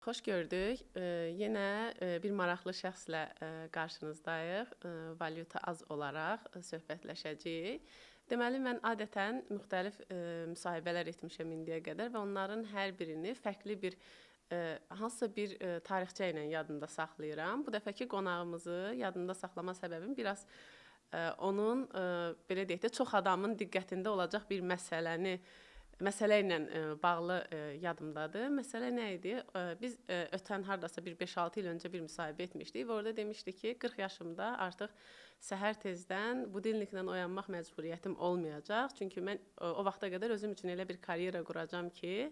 Xoş gördük. Yenə bir maraqlı şəxslə qarşınızdayıq. Valyuta az olaraq söhbətləşəcəyik. Deməli, mən adətən müxtəlif müsahibələr etmişəm indiyə qədər və onların hər birini fərqli bir hansısa bir tarixçə ilə yadımda saxlayıram. Bu dəfəki qonağımızı yadımda saxlama səbəbim biraz onun belə deyək də çox adamın diqqətində olacaq bir məsələ ilə bağlı yadımdadır. Məsələ nə idi? Biz ötən hardasa bir 5-6 il öncə bir müsahibə etmişdik və orada demişdi ki, 40 yaşımda artıq səhər tezdən budilniklə oyanmaq məcburiyyətim olmayacaq. Çünki mən o vaxta qədər özüm üçün elə bir karyera quracam ki,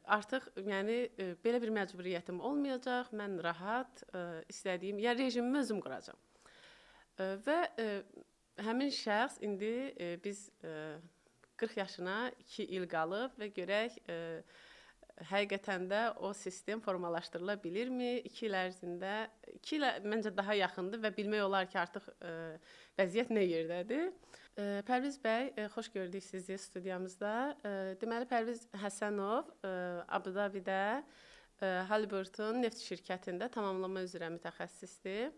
artıq yəni belə bir məcburiyyətim olmayacaq. Mən rahat istədiyim, yəni rejimimi özüm quracam. Və həmin şəxs indi biz 40 yaşına 2 il qalıb və görək həqiqətən də o sistem formalaşdırıla bilirmi? 2 il ərzində, 2 ilə məncə daha yaxındır və bilmək olar ki, artıq vəziyyət nə yerdədir. Pərviz bəy, xoş gördük sizi studiyamızda. Deməli, Pərviz Həsənov Abu Dabidə Halliburton neft şirkətində tamamlama üzrə mütəxəssisdir.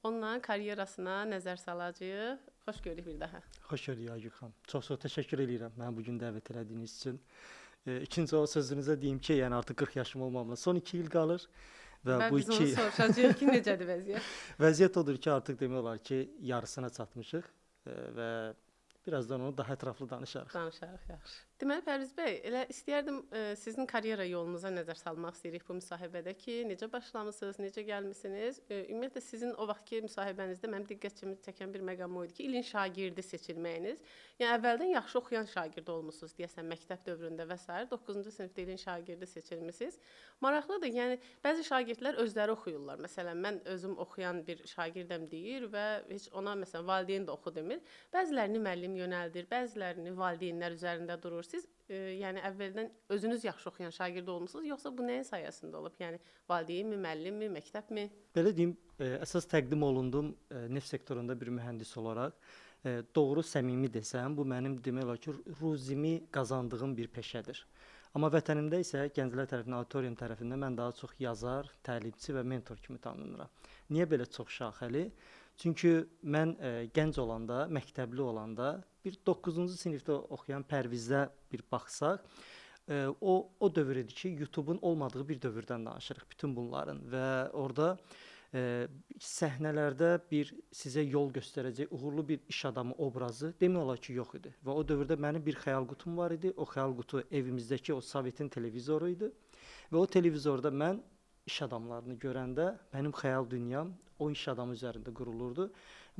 Onunla karyerasına nəzər salacağıq. Xoş gördük bir daha. Xoş gördük Aygül xanım. Çox-çox təşəkkür eləyirəm məni bu gün dəvət elədiyiniz üçün. İkinci o sözünüzə deyim ki, yəni artıq 40 yaşım olmamla son 2 il qalır və bu biz onu soruşacağıq ki, necədir vəziyyət? Vəziyyət odur ki, artıq demək olar ki, yarısına çatmışıq və birazdan onu daha ətraflı danışarıq. Danışarıq, yaxşı. Deməli, Pərviz bəy, elə istəyərdim sizin karyera yolunuza nəzər salmaq istəyirik bu müsahibədə ki, necə başlamısınız, necə gəlmisiniz? Ümumiyyətlə, sizin o vaxtki müsahibənizdə mənim diqqətimi çəkən bir məqam o idi ki, ilin şagirdi seçilməyiniz. Yəni, əvvəldən yaxşı oxuyan şagird olmusunuz, deyəsən, məktəb dövründə və sair. 9-cu sinifdə ilin şagirdi seçilmisiniz. Maraqlıdır, yəni, bəzi şagirdlər özləri oxuyurlar. Məsələn, mən özüm oxuyan bir şagirdəm deyir və heç ona, məsələn, valideyn də oxu demir. Bəzilərini müəllim yönəldir, bəzilərini valideynlər üzərində durur. Siz yəni əvvəldən özünüz yaxşı oxuyan şagird olmusunuz, yoxsa bu nəyin sayəsində olub? Yəni valideynmi, müəllimmi, məktəbmi? Belə deyim, əsas təqdim olundum neft sektorunda bir mühəndis olaraq. Doğru, səmimi desəm, bu mənim demək olar ki, ruzimi qazandığım bir peşədir. Amma vətənimdə isə gənclər tərəfindən, auditoriyam tərəfindən mən daha çox yazar, təlimçi və mentor kimi tanınıram. Niyə belə çox şaxəli? Çünki mən gənc olanda, məktəbli olanda bir 9-cu sinifdə oxuyan Pərvizə bir baxsaq, o dövr idi ki, YouTube-un olmadığı bir dövrdən danışırıq bütün bunların və orada səhnələrdə bir sizə yol göstərəcək uğurlu bir iş adamı obrazı demək olar ki, yox idi. Və o dövrdə mənim bir xəyal qutum var idi. O xəyal qutu evimizdəki o Sovetin televizoru idi. Və o televizorda mən iş adamlarını görəndə mənim xəyal dünyam o iş adamı üzərində qurulurdu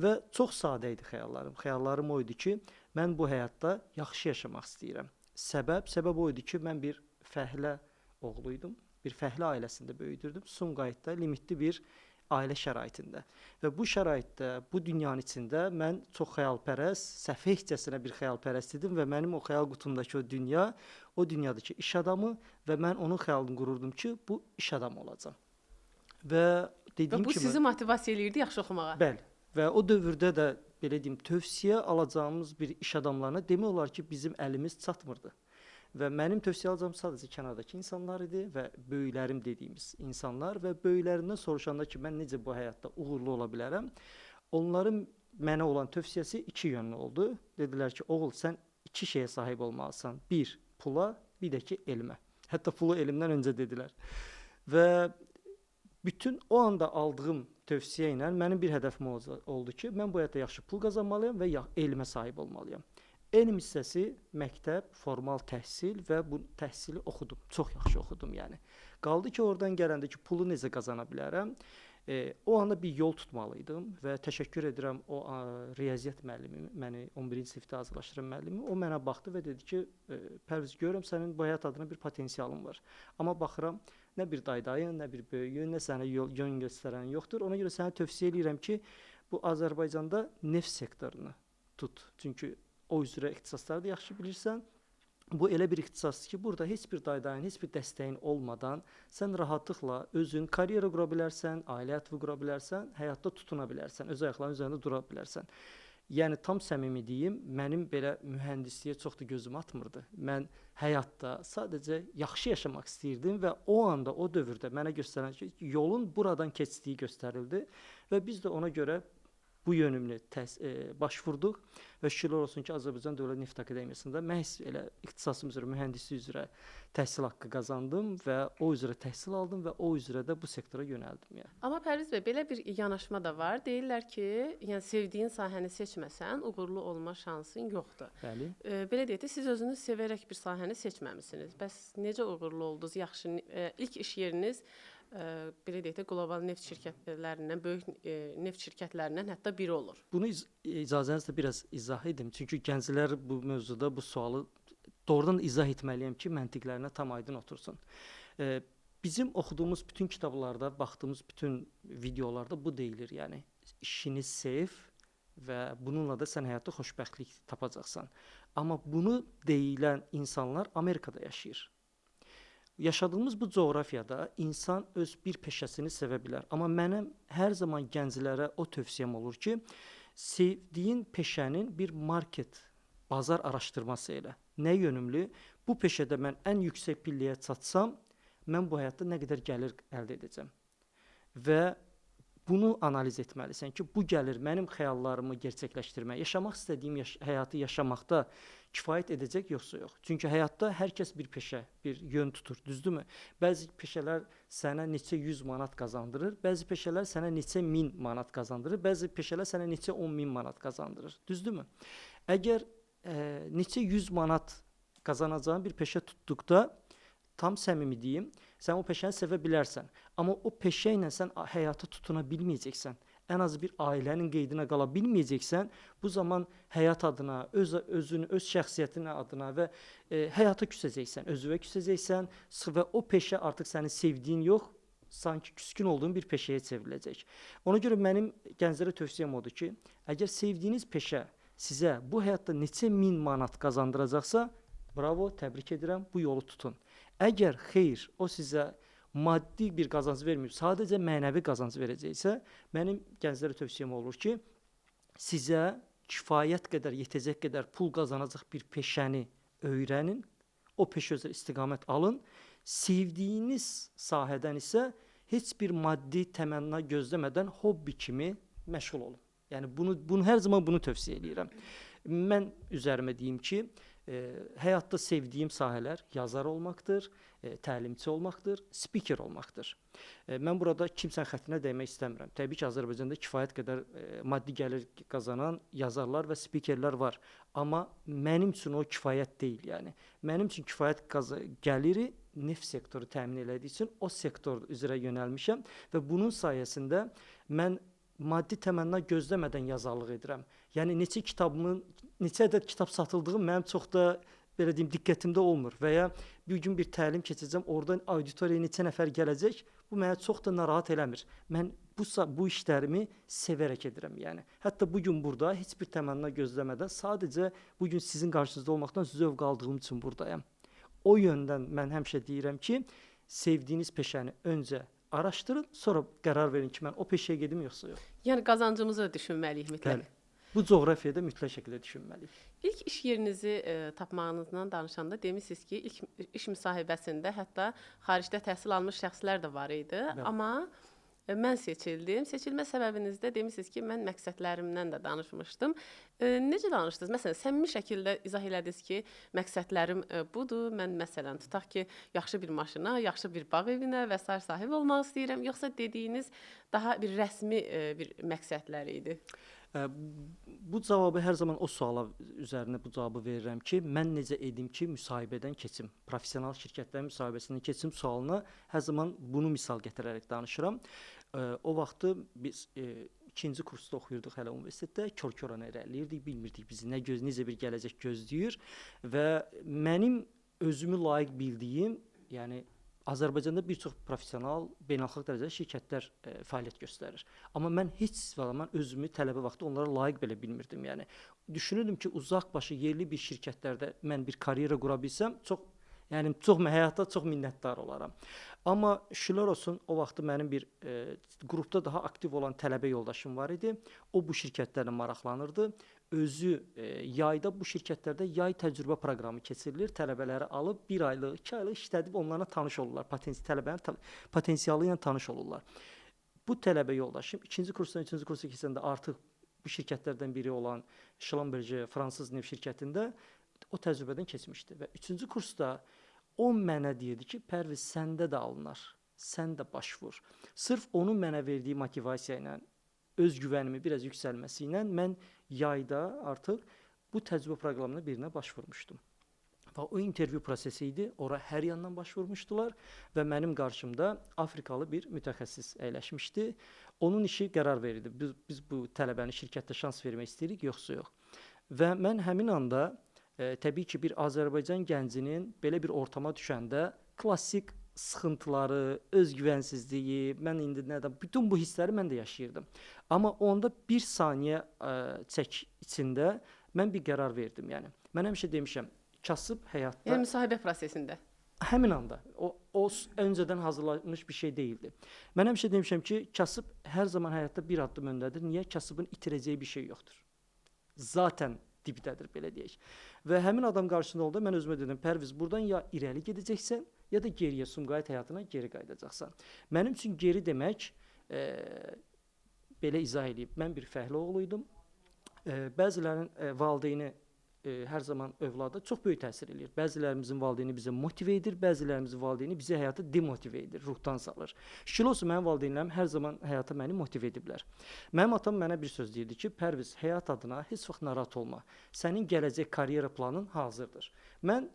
və çox sadə idi xəyallarım. Xəyallarım o idi ki, mən bu həyatda yaxşı yaşamaq istəyirəm. Səbəb o idi ki, mən bir fəhlə oğluydum, bir fəhlə ailəsində böyüdürdüm. Sumqayıtda limitli bir ailə şəraitində və bu şəraitdə, bu dünyanın içində mən çox xəyalpərəst, səfehcəsinə bir xəyalpərəst idim və mənim o xəyal qutumdakı o dünya, o dünyadakı iş adamı və mən onun xəyalını qururdum ki, bu iş adamı olacam. Və dediyim və bu kimi sizi motivasiya eləyirdi yaxşı oxumağa. Bəli. Və o dövrdə də belə deyim, tövsiyə alacağımız bir iş adamlarına demək olar ki, bizim əlimiz çatmırdı. Və mənim tövsiyə alacağım sadəcə kənardakı insanlar idi və böyüklərim dediyimiz insanlar və böyüklərimdən soruşanda ki, mən necə bu həyatda uğurlu ola bilərəm, onların mənə olan tövsiyəsi iki yönlü oldu. Dedilər ki, oğul, sən iki şeyə sahib olmalısan. Bir, pula, bir də ki, elmə. Hətta pulu elmdən öncə dedilər. Və bütün o anda aldığım tövsiyə ilə mənim bir hədəfim oldu ki, mən bu həyatda yaxşı pul qazanmalıyam və elmə sahib olmalıyam. Elm hissəsi məktəb, formal təhsil və bu təhsili oxudum. Çox yaxşı oxudum yəni. Qaldı ki, oradan gələndə ki, pulu necə qazana bilərəm? O anda bir yol tutmalıydım və təşəkkür edirəm o riyaziyyat müəllimi, məni 11-ci sinifdə hazırlaşdıran müəllimi, o mənə baxdı və dedi ki, Pərviz, görürəm sənin bu həyat adına bir potensialın var. Amma baxıram, nə bir daydayın, nə bir böyüyün, nə sənə yön göstərən yoxdur. Ona görə sənə tövsiyə eləyirəm ki, bu Azərbaycanda neft sektorunu tut. Çünki o üzrə ixtisasları da yaxşı bilirsən. Bu elə bir ixtisasdır ki, burada heç bir daydayın, heç bir dəstəyin olmadan sən rahatlıqla özün karyera qura bilərsən, ailə həyatı qura bilərsən, həyatda tutuna bilərsən, öz ayaqlarının üzərində dura bilərsən. Yəni tam səmimi deyim, mənim belə mühəndisliyə çox da gözüm atmırdı. Mən həyatda sadəcə yaxşı yaşamaq istəyirdim və o anda, o dövrdə mənə göstərilən ki, yolun buradan keçdiyi göstərildi və biz də ona görə bu yönümlü başvurduq və şükürlər olsun ki, Azərbaycan Dövlət Neft Akademiyasında məhz elə ixtisasım üzrə, mühəndislik üzrə təhsil haqqı qazandım və o üzrə təhsil aldım və o üzrə də bu sektora yönəldim. Yəni. Amma Pərviz bəy, belə bir yanaşma da var. Deyirlər ki, yəni sevdiyin sahəni seçməsən, uğurlu olma şansın yoxdur. Bəli. Belə deyək də, siz özünüz sevərək bir sahəni seçməmisiniz. Bəs necə uğurlu oldunuz? Yaxşı, ilk iş yeriniz belə deyək də, qlobal neft şirkətlərindən, böyük neft şirkətlərindən hətta biri olur. Bunu icazənizlə biraz izah edim. Çünki gənclər bu mövzuda bu sualı doğrudan da izah etməliyəm ki, məntiqlərinə tam aydın otursun. Bizim oxuduğumuz bütün kitablarda, baxdığımız bütün videolarda bu deyilir. Yəni işini sev və bununla da sən həyatda xoşbəxtlik tapacaqsan. Amma bunu deyilən insanlar Amerikada yaşayır. Yaşadığımız bu coğrafiyada insan öz bir peşəsini sevə bilər. Amma mənim hər zaman gənclərə o tövsiyəm olur ki, sevdiyin peşənin bir market, bazar araşdırması elə. Nə yönümlü? Bu peşədə mən ən yüksək pilləyə çatsam, mən bu həyatda nə qədər gəlir əldə edəcəm? Və bunu analiz etməlisən ki, bu gəlir mənim xəyallarımı gerçəkləşdirməyə, yaşamaq istədiyim həyatı yaşamaqda kifayət edəcək yoxsa yox. Çünki həyatda hər kəs bir peşə, bir yön tutur, düzdürmü? Bəzi peşələr sənə neçə 100 manat qazandırır, bəzi peşələr sənə neçə 1000 manat qazandırır, bəzi peşələr sənə neçə 10 min manat qazandırır, düzdürmü? Əgər neçə 100 manat qazanacağın bir peşə tutduqda, tam səmimi deyim, sən o peşəni sevə bilərsən, amma o peşə ilə sən həyata tutuna bilməyəcəksən, ən azı bir ailənin qeydinə qala bilməyəcəksən, bu zaman həyat adına, özünü, öz şəxsiyyətinə adına və həyata küsəcəksən, özünə küsəcəksən və o peşə artıq sənin sevdiyin yox, sanki küskün olduğun bir peşəyə çevriləcək. Ona görə mənim gənclərə tövsiyəm odur ki, əgər sevdiyiniz peşə sizə bu həyatda neçə min manat qazandıracaqsa, bravo, təbrik edirəm, bu yolu tutun. Əgər xeyr, o sizə maddi bir qazanc verməyib, sadəcə mənəvi qazanc verəcəksə, mənim gənclərə tövsiyəm olur ki, sizə kifayət qədər, yetəcək qədər pul qazanacaq bir peşəni öyrənin, o peşə üzrə istiqamət alın, sevdiyiniz sahədən isə heç bir maddi təmənna gözləmədən hobbi kimi məşğul olun. Yəni bunu hər zaman bunu tövsiyə eləyirəm. Mən üzərimə deyim ki, həyatda sevdiyim sahələr yazar olmaqdır, təlimçi olmaqdır, spiker olmaqdır. Mən burada kimsənin xətrinə dəymək istəmirəm. Təbii ki, Azərbaycanda kifayət qədər maddi gəlir qazanan yazarlar və spikerlər var. Amma mənim üçün o kifayət deyil. Yəni mənim üçün kifayət gəliri neft sektoru təmin elədiyi üçün o sektor üzrə yönəlmişəm və bunun sayəsində mən maddi təmənna gözləmədən yazarlıq edirəm. Yəni neçə kitabımın, neçə ədəd kitab satıldığı mənim çox da belə deyim diqqətimdə olmur və ya bir gün bir təlim keçəcəm, oradan auditoriyaya neçə nəfər gələcək, bu mənə çox da narahat eləmir. Mən bu işlərimi sevərək edirəm, yəni. Hətta bu gün burada heç bir təmənna gözləmədən sadəcə bu gün sizin qarşınızda olmaqdan zövq aldığım üçün buradayam. O yöndən mən həmişə deyirəm ki, sevdiyiniz peşəni öncə araşdırın, sonra qərar verin ki, mən o peşəyə gedim yoxsa yox. Yəni qazancımızı da düşünməliyik mütləq. Bəli. Bu coğrafiyada mütləq şəkildə düşünməliyik. İlk iş yerinizi tapmağınızdan danışanda demisiniz ki, ilk iş müsahibəsində hətta xaricdə təhsil almış şəxslər də var idi. Bəli. Amma mən seçildim. Seçilmə səbəbinizdə demisiniz ki, mən məqsədlərimdən də danışmışdım. Necə danışdınız? Məsələn, səmimi şəkildə izah elədiniz ki, məqsədlərim budur. Mən məsələn, tutaq ki, yaxşı bir maşına, yaxşı bir bağ evinə və sair sahib olmaq istəyirəm. Yoxsa dediyiniz daha bir rəsmi bir məqsədlər idi? Bu cavabı hər zaman o suala üzərinə bu cavabı verirəm ki, mən necə edim ki, müsahibədən keçim, professional şirkətlərin müsahibəsindən keçim sualına hər zaman bunu misal gətirərək danışıram. O vaxtı biz ikinci kursda oxuyurduq hələ universitetdə, kör-körənə irəliləyirdik, bilmirdik bizi nə necə bir gələcək gözləyir və mənim özümü layiq bildiyim, yəni Azərbaycanda bir çox professional, beynəlxalq dərəcədə şirkətlər fəaliyyət göstərir. Amma mən heç zaman özümü tələbə vaxtı onlara layiq belə bilmirdim. Yəni düşünürdüm ki, uzaqbaşı yerli bir şirkətlərdə mən bir karyera qura bilsəm, çox, yəni çox həyata çox minnətdar olaram. Amma şükürlər olsun, o vaxtı mənim bir qrupda daha aktiv olan tələbə yoldaşım var idi. O bu şirkətlərlə maraqlanırdı. Özü yayda bu şirkətlərdə yay təcrübə proqramı keçirilir. Tələbələri alıb 1 aylıq, 2 aylıq işlədib onlarla tanış olurlar. Tələbənin potensialı ilə tanış olurlar. Bu tələbə yoldaşım 2-ci kursdan 3-cü kursa keçəndə artıq bu şirkətlərdən biri olan Schlumberger fransız neft şirkətində o təcrübədən keçmişdi və 3-cü kursda o mənə deyirdi ki, Pərviz, səndə də alınar, sən də başvur. Sırf onun mənə verdiyi motivasiya ilə, özgüvənimi biraz yüksəlməsi ilə mən yayda artıq bu təcrübə proqramına birinə başvurmuşdum. Və o intervyu prosesi idi, ora hər yandan başvurmuşdular və mənim qarşımda Afrikalı bir mütəxəssis əyləşmişdi. Onun işi qərar verirdi. Biz bu tələbəni şirkətdə şans vermək istəyirik, yoxsa yox. Və mən həmin anda təbii ki, bir Azərbaycan gəncinin belə bir ortama düşəndə klassik sıxıntıları, özgüvənsizliyi, mən indi nədən, bütün bu hissləri mən də yaşayırdım. Amma onda bir saniyə çək içində mən bir qərar verdim. Yəni mən həmişə demişəm, kasıb həyatda... Yəni müsahibə prosesində? Həmin anda. O öncədən hazırlanmış bir şey deyildi. Mən həmişə demişəm ki, kasıb hər zaman həyatda bir addım öndədir. Niyə? Kasıbın itirəcəyi bir şey yoxdur. Zaten dibdədir, belə deyək. Və həmin adam qarşısında oldu, mən özümə dedim, Pərviz, buradan ya irəli gedəcəksən, ya da geriyə, Sumqayıt həyatına geri qayıdacaqsan. Mənim üçün geri demək, belə izah eləyib, mən bir fəhlə oğluydum. Bəzilərinin valideyni hər zaman övlada çox böyük təsir eləyir. Bəzilərimizin valideyni bizə motivə edir, bəzilərimizin valideyni bizi həyata demotivə edir, ruhdan salır. Şükür olsun, mənim valideynlərim hər zaman həyata məni motivə ediblər. Mənim atam mənə bir söz deyirdi ki, Pərviz, həyat adına heç vaxt narahat olma. Sənin gələcək karyera planın hazırdır. Mən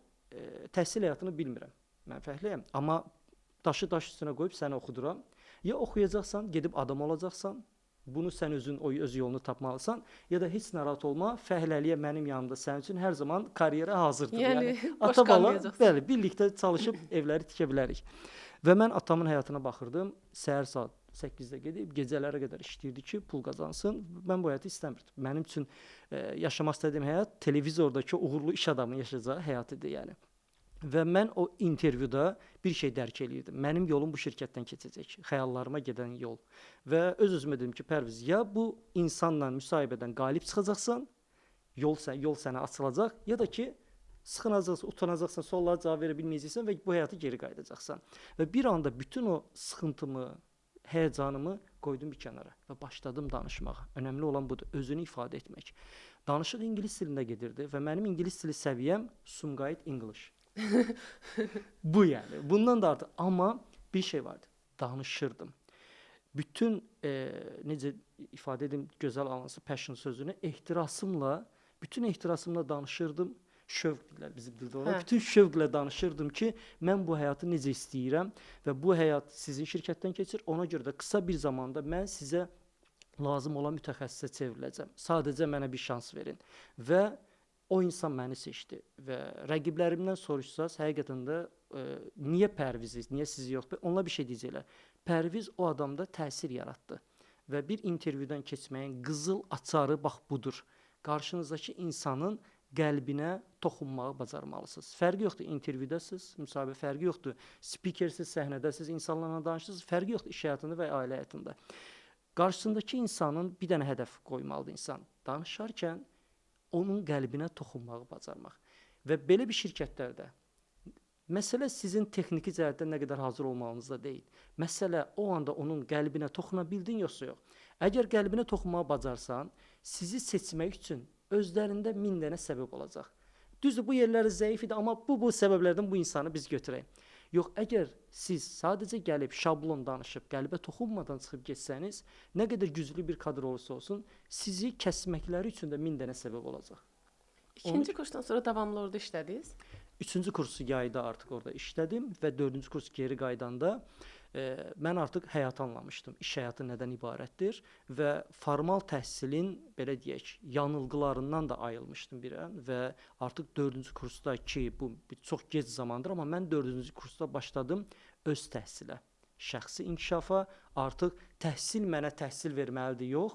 təhsil həyatını bilmirəm, mən fəhləyəm, amma daşı daş üstünə qoyub səni oxuduram. Ya oxuyacaqsan, gedib adam olacaqsan, bunu sən özün öz yolunu tapmalısan, ya da heç narahat olma, fəhləliyə mənim yanımda sənin üçün hər zaman karyera hazırdır. Yəni ata bala, bəli, birlikdə çalışıb evləri tikə bilərik. Və mən atamın həyatına baxırdım, səhər saat 8-də gedib, gecələrə qədər işləyirdi ki, pul qazansın. Mən bu həyatı istəmirdim. Mənim üçün yaşamaq istədiyim həyat televizordakı uğurlu iş adamının yaşayacağı həyat idi yəni. Və mən o intervyuda bir şey dərk eləyirdim. Mənim yolum bu şirkətdən keçəcək, xəyallarıma gedən yol. Və öz-özümə dedim ki, Pərviz, ya bu insanla müsahibədən qalib çıxacaqsan, yol sənə açılacaq, ya da ki, sıxınacaqsan, utanacaqsan, suallara cavab verə bilməyəcəksən və bu həyata geri qayıdacaqsan. Və bir anda bütün o sıxıntımı, həyəcanımı qoydum bir kənara və başladım danışmağa. Önəmli olan budur, özünü ifadə etmək. Danışıq ingilis dilində gedirdi və mənim ingilis dili səviyyəm Sumqayıt English. Bu yəni. Bundan da artıq. Amma bir şey vardı. Danışırdım. Bütün, necə ifadə edim, gözəl anlası passion sözünü ehtirasımla, bütün ehtirasımla danışırdım. Şövq deyirlər bizim dildə ona. Bütün şövqlə danışırdım ki, mən bu həyatı necə istəyirəm və bu həyat sizin şirkətdən keçir. Ona görə də qısa bir zamanda mən sizə lazım olan mütəxəssisə çevriləcəm. Sadəcə mənə bir şans verin. Və o insan məni seçdi və rəqiblərimdən soruşsaz, həqiqətən də niyə Pərvizi, niyə sizi yox, onlar bir şey deyəcəklər. Pərviz o adamda təsir yaratdı və bir intervyudan keçməyin qızıl açarı bax budur. Qarşınızdakı insanın qəlbinə toxunmağı bacarmalısınız. Fərqi yoxdur, intervyudasınız, müsahibə fərqi yoxdur, spikersiz, səhnədəsiz, insanlarla danışırsınız, fərqi yoxdur iş həyatında və ailə həyatında. Qarşısındakı insanın bir dənə hədəf qoymalıdır insan. Danışarkən onun qəlbinə toxunmağı bacarmaq. Və belə bir şirkətlərdə məsələ sizin texniki cəhətdən nə qədər hazır olmağınızda deyil. Məsələ o anda onun qəlbinə toxuna bildin yoxsa yox. Əgər qəlbinə toxunmağı bacarsan, sizi seçmək üçün özlərində 1000 dənə səbəb olacaq. Düzdür, bu yerləri zəif idi, amma bu səbəblərdən bu insanı biz götürək. Yox, əgər siz sadəcə gəlib şablon danışıb, qəlbə toxunmadan çıxıb getsəniz, nə qədər güclü bir kadr olursa olsun, sizi kəsməkləri üçün də 1000 dənə səbəb olacaq. İkinci kursdan sonra davamlı orada işlədiniz? Üçüncü kursu yayda artıq orada işlədim və dördüncü kurs geri qayıdanda mən artıq həyatı anlamışdım. İş həyatı nədən ibarətdir və formal təhsilin, belə deyək, yanılgılarından da ayılmışdım bir an və artıq dördüncü kursda ki, bu çox gec zamandır, amma mən dördüncü kursda başladım öz təhsilə, şəxsi inkişafa. Artıq təhsil mənə təhsil verməlidir, yox,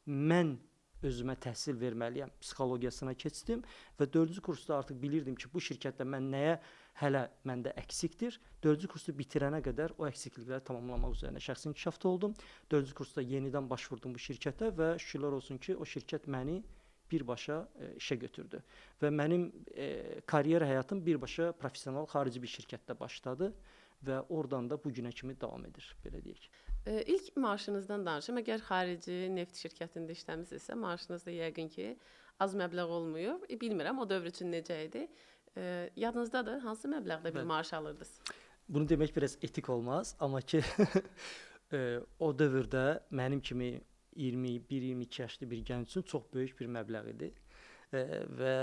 mən özümə təhsil verməliyəm psixologiyasına keçdim və 4-cü kursda artıq bilirdim ki, bu şirkətdə mən nəyə hələ məndə əksikdir. 4-cü kursu bitirənə qədər o əksiklikləri tamamlamaq üzərinə şəxsi inkişafda oldum. 4-cü kursda yenidən başvurdum bu şirkətə və şükürlər olsun ki, o şirkət məni birbaşa işə götürdü. Və mənim karyera həyatım birbaşa professional xarici bir şirkətdə başladı və oradan da bu günə kimi davam edir, belə deyək. İlk maaşınızdan danışım. Əgər xarici neft şirkətində işləmisinizsə, maaşınız da yəqin ki, az məbləğ olmayıb. Bilmirəm, o dövr üçün necə idi? Yadınızdadır, hansı məbləğdə bir maaş alırdınız? Bunu demək biraz etik olmaz, amma ki, o dövrdə mənim kimi 21-22 yaşlı bir gənc üçün çox böyük bir məbləğ idi. Və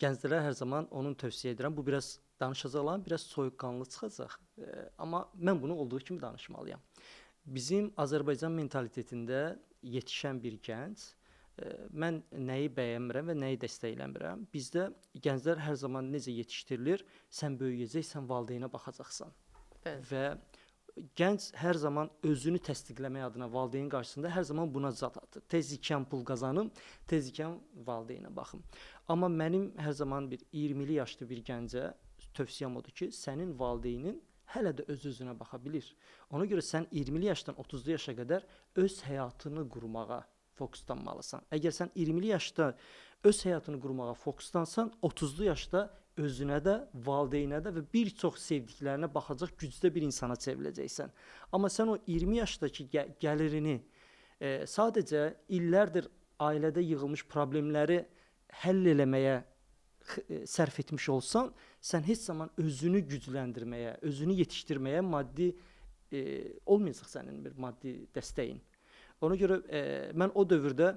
gənclərə hər zaman onun tövsiyə edirəm. Bu biraz danışacaqlarım, biraz soyuqqanlı çıxacaq. Amma mən bunu olduğu kimi danışmalıyam. Bizim Azərbaycan mentalitetində yetişən bir gənc, mən nəyi bəyənmirəm və nəyi dəstəkləmirəm. Bizdə gənclər hər zaman necə yetişdirilir? Sən böyüyəcəksən, valideynə baxacaqsan. Bəli. Və gənc hər zaman özünü təsdiqləmək adına valideyn qarşısında hər zaman buna zad atır. Tez ikən pul qazanım, tez ikən valideynə baxım. Amma mənim hər zaman bir 20-li yaşlı bir gəncə tövsiyəm odur ki, sənin valideynin hələ də öz-özünə baxa bilir. Ona görə sən 20-li yaşdan 30-lu yaşa qədər öz həyatını qurmağa fokuslanmalısan. Əgər sən 20-li yaşda öz həyatını qurmağa fokuslansan, 30-lu yaşda özünə də, valideynə də və bir çox sevdiklərinə baxacaq gücdə bir insana çevriləcəksən. Amma sən o 20 yaşdakı gəlirini sadəcə illərdir ailədə yığılmış problemləri həll eləməyə sərf etmiş olsan, sən heç zaman özünü gücləndirməyə, özünü yetişdirməyə maddi olmayacaq sənin bir maddi dəstəyin. Ona görə mən o dövrdə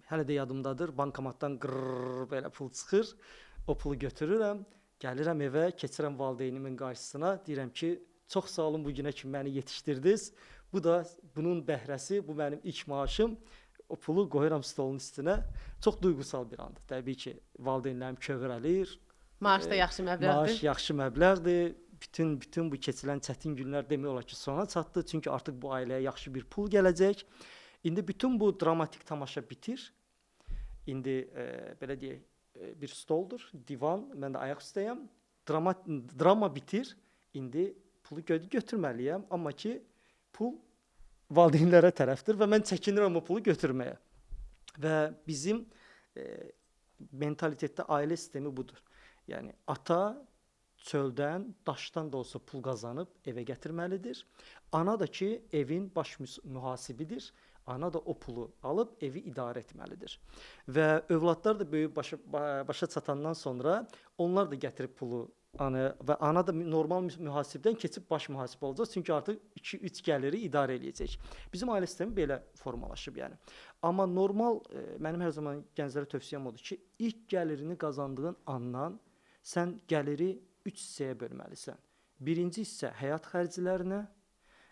hələ də yadımdadır, bankomatdan qırrrr belə pul çıxır, o pulu götürürəm, gəlirəm evə, keçirəm valideynimin qarşısına, deyirəm ki, çox sağ olun bu günə kimi məni yetişdirdiniz. Bu da bunun bəhrəsi, bu mənim ilk maaşım. O pulu qoyuram stolun üstünə. Çox duyğusal bir andır. Təbii ki, valideynlərim kövrəlir. Maaş da yaxşı məbləğdir. Maaş yaxşı məbləğdir. Bütün bu keçilən çətin günlər demək olar ki, sona çatdı. Çünki artıq bu ailəyə yaxşı bir pul gələcək. İndi bütün bu dramatik tamaşa bitir. İndi belə deyək, bir stoldur, divan, mən də ayaq üstəyəm. Drama bitir. İndi pulu götürməliyəm, amma ki, pul valideynlərə tərəfdir və mən çəkinirəm o pulu götürməyə. Və bizim mentalitetdə ailə sistemi budur. Yəni, ata çöldən, daşdan da olsa pul qazanıb evə gətirməlidir. Ana da ki, evin baş mühasibidir. Ana da o pulu alıb evi idarə etməlidir. Və övladlar da böyüyüb başa çatandan sonra onlar da gətirib pulu ana və ana da normal mühasibdən keçib baş mühasib olacaq. Çünki artıq 2-3 gəliri idarə eləyəcək. Bizim ailə sistemi belə formalaşıb yəni. Amma normal, mənim hər zaman gənclərə tövsiyəm odur ki, ilk gəlirini qazandığın andan sən gəliri 3 hissəyə bölməlisən. Birinci hissə həyat xərclərinə,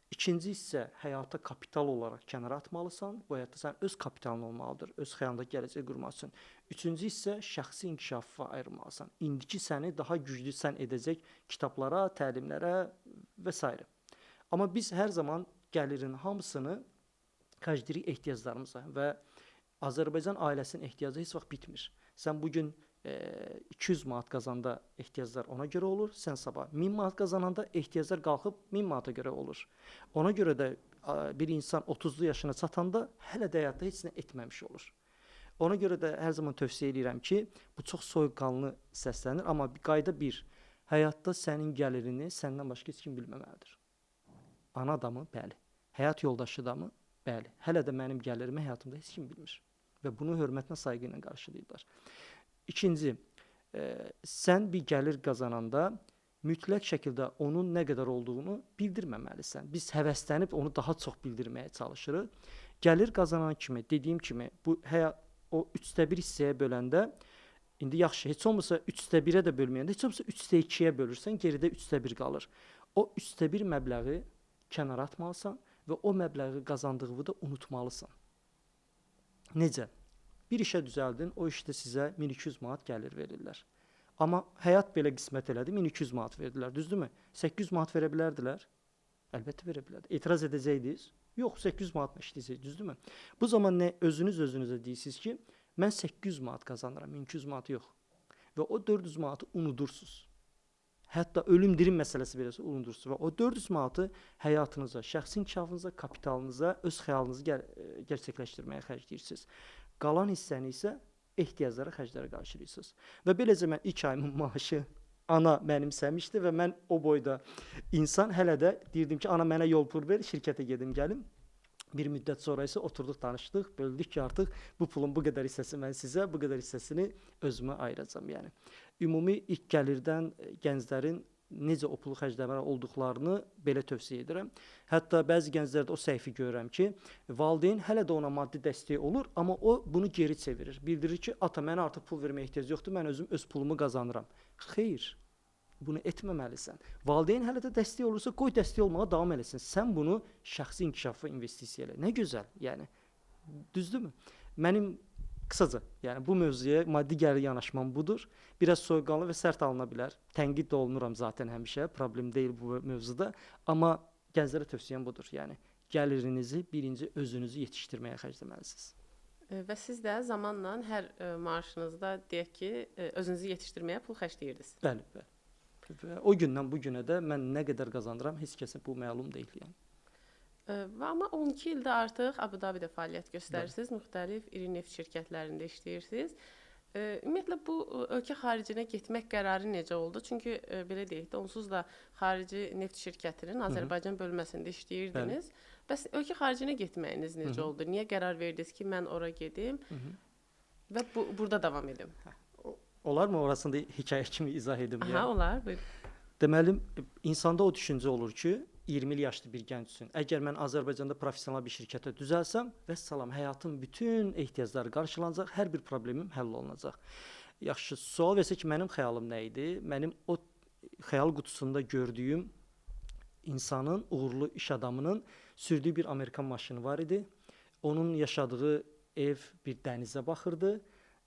ikinci hissə həyata kapital olaraq kənara atmalısan. Bu həyatda sən öz kapitalın olmalıdır, öz xəyalında gələcək qurmaq üçün. Üçüncü hissə şəxsi inkişafa ayırmalısan. İndiki səni daha güclü sən edəcək kitablara, təlimlərə və s. Amma biz hər zaman gəlirin hamısını xərcləyirik ehtiyaclarımıza və Azərbaycan ailəsinin ehtiyacı heç vaxt bitmir. Sən bugün 200 manat qazanda ehtiyaclar ona görə olur. Sən sabah 1000 manat qazananda ehtiyaclar qalxıb 1000 manata görə olur. Ona görə də bir insan 30-lu yaşına çatanda hələ də həyatda heç nə etməmiş olur. Ona görə də hər zaman tövsiyə edirəm ki, bu çox soyuqqanlı səslənir, amma qayda bir, həyatda sənin gəlirini səndən başqa heç kim bilməməlidir. Ana da mı? Bəli. Həyat yoldaşı da mı? Bəli. Hələ də mənim gəlirimi həyatımda heç kim bilmir və bunu hörmətlə, sayğı ilə qarşılayırlar. İkinci, sən bir gəlir qazananda mütləq şəkildə onun nə qədər olduğunu bildirməməlisən. Biz həvəslənib onu daha çox bildirməyə çalışırıq. Gəlir qazanan kimi, dediyim kimi, bu həyat o 3/1 hissəyə böləndə, indi yaxşı, heç olmasa 3/1-ə də bölməyəndə, heç olmasa 3/2-yə bölürsən, geridə 3/1 qalır. O 3/1 məbləği kənara atmalısan və o məbləği qazandığını da unutmalısan. Necə? Bir işə düzəldin, o işdə sizə 1200 manat gəlir verirlər. Amma həyat belə qismət elədi, 1200 manat verdilər, düzdürmü? 800 manat verə bilərdilər? Əlbəttə verə bilərdi. Etiraz edəcəydiniz? Yox, 800 manatla işləyəcək, düzdürmü? Bu zaman nə özünüz özünüzə deyirsiniz ki, mən 800 manat qazanıram, 1200 manat yox. Və o 400 manatı unudursunuz. Hətta ölüm dirim məsələsi beləsə unudursunuz və o 400 manatı həyatınıza, şəxsi inkişafınıza, kapitalınıza, öz xəyalınızı gerçəkləşdirməyə xərcləyirsiniz. Qalan hissəni isə ehtiyaclara, xərclərə qarşılayırsınız. Və beləcə mən ilk ayımın maaşı ana mənimsəmişdi və mən o boyda insan hələ də deyirdim ki, ana mənə yol pul ver, şirkətə gedim, gəlim. Bir müddət sonra isə oturduq, danışdıq, böldük ki, artıq bu pulun bu qədər hissəsi mən sizə, bu qədər hissəsini özümə ayıracağam. Yəni ümumi ilk gəlirdən gənclərin necə o pulu xərcləməli olduqlarını belə tövsiyə edirəm. Hətta bəzi gənclərdə o səhvi görürəm ki, valideyn hələ də ona maddi dəstək olur, amma o bunu geri çevirir. Bildirir ki, ata mənə artıq pul verməyə ehtiyac yoxdur, mən özüm öz pulumu qazanıram. Xeyr, bunu etməməlisən. Valideyn hələ də dəstək olursa, qoy dəstək olmağa davam eləsin. Sən bunu şəxsi inkişafa investisiya elə. Nə gözəl, yəni. Düzdürmü? Mənim qısaca, yəni bu mövzuya maddi gəlir yanaşmam budur. Biraz soyuqqanlı və sərt alına bilər. Tənqid də olunuram zaten həmişə, problem deyil bu mövzuda. Amma gənclərə tövsiyəm budur. Yəni gəlirinizi birinci özünüzü yetişdirməyə xərcləməlisiniz. Və siz də zamanla hər maaşınızda deyək ki, özünüzü yetişdirməyə pul xərcləyirdiniz. Bəli, bəli. Və o gündən bu günə də mən nə qədər qazanıram, heç kəsə bu məlum deyil yəni. Və amma 12 ildə artıq Abu Dabidə fəaliyyət göstərirsiniz, müxtəlif iri neft şirkətlərində işləyirsiniz. Ümumiyyətlə bu ölkə xaricinə getmək qərarı necə oldu? Çünki belə deyək də, onsuz da xarici neft şirkətinin Azərbaycan bölməsində işləyirdiniz. Bəs ölkə xaricinə getməyiniz necə oldu? Niyə qərar verdiniz ki, mən ora gedim və burada davam edim? Olar mı orasını da hekayə kimi izah edim? Aha, yəni? Olar. Buyur. Deməli, insanda o düşüncə olur ki, 20 yaşlı bir gənc üçün, əgər mən Azərbaycanda professional bir şirkətə düzəlsəm, vəssalam, həyatın bütün ehtiyacları qarşılanacaq, hər bir problemim həll olunacaq. Yaxşı, sual versək ki, mənim xəyalım nə idi? Mənim o xəyal qutusunda gördüyüm insanın, uğurlu iş adamının sürdüyü bir Amerikan maşını var idi. Onun yaşadığı ev bir dənizə baxırdı.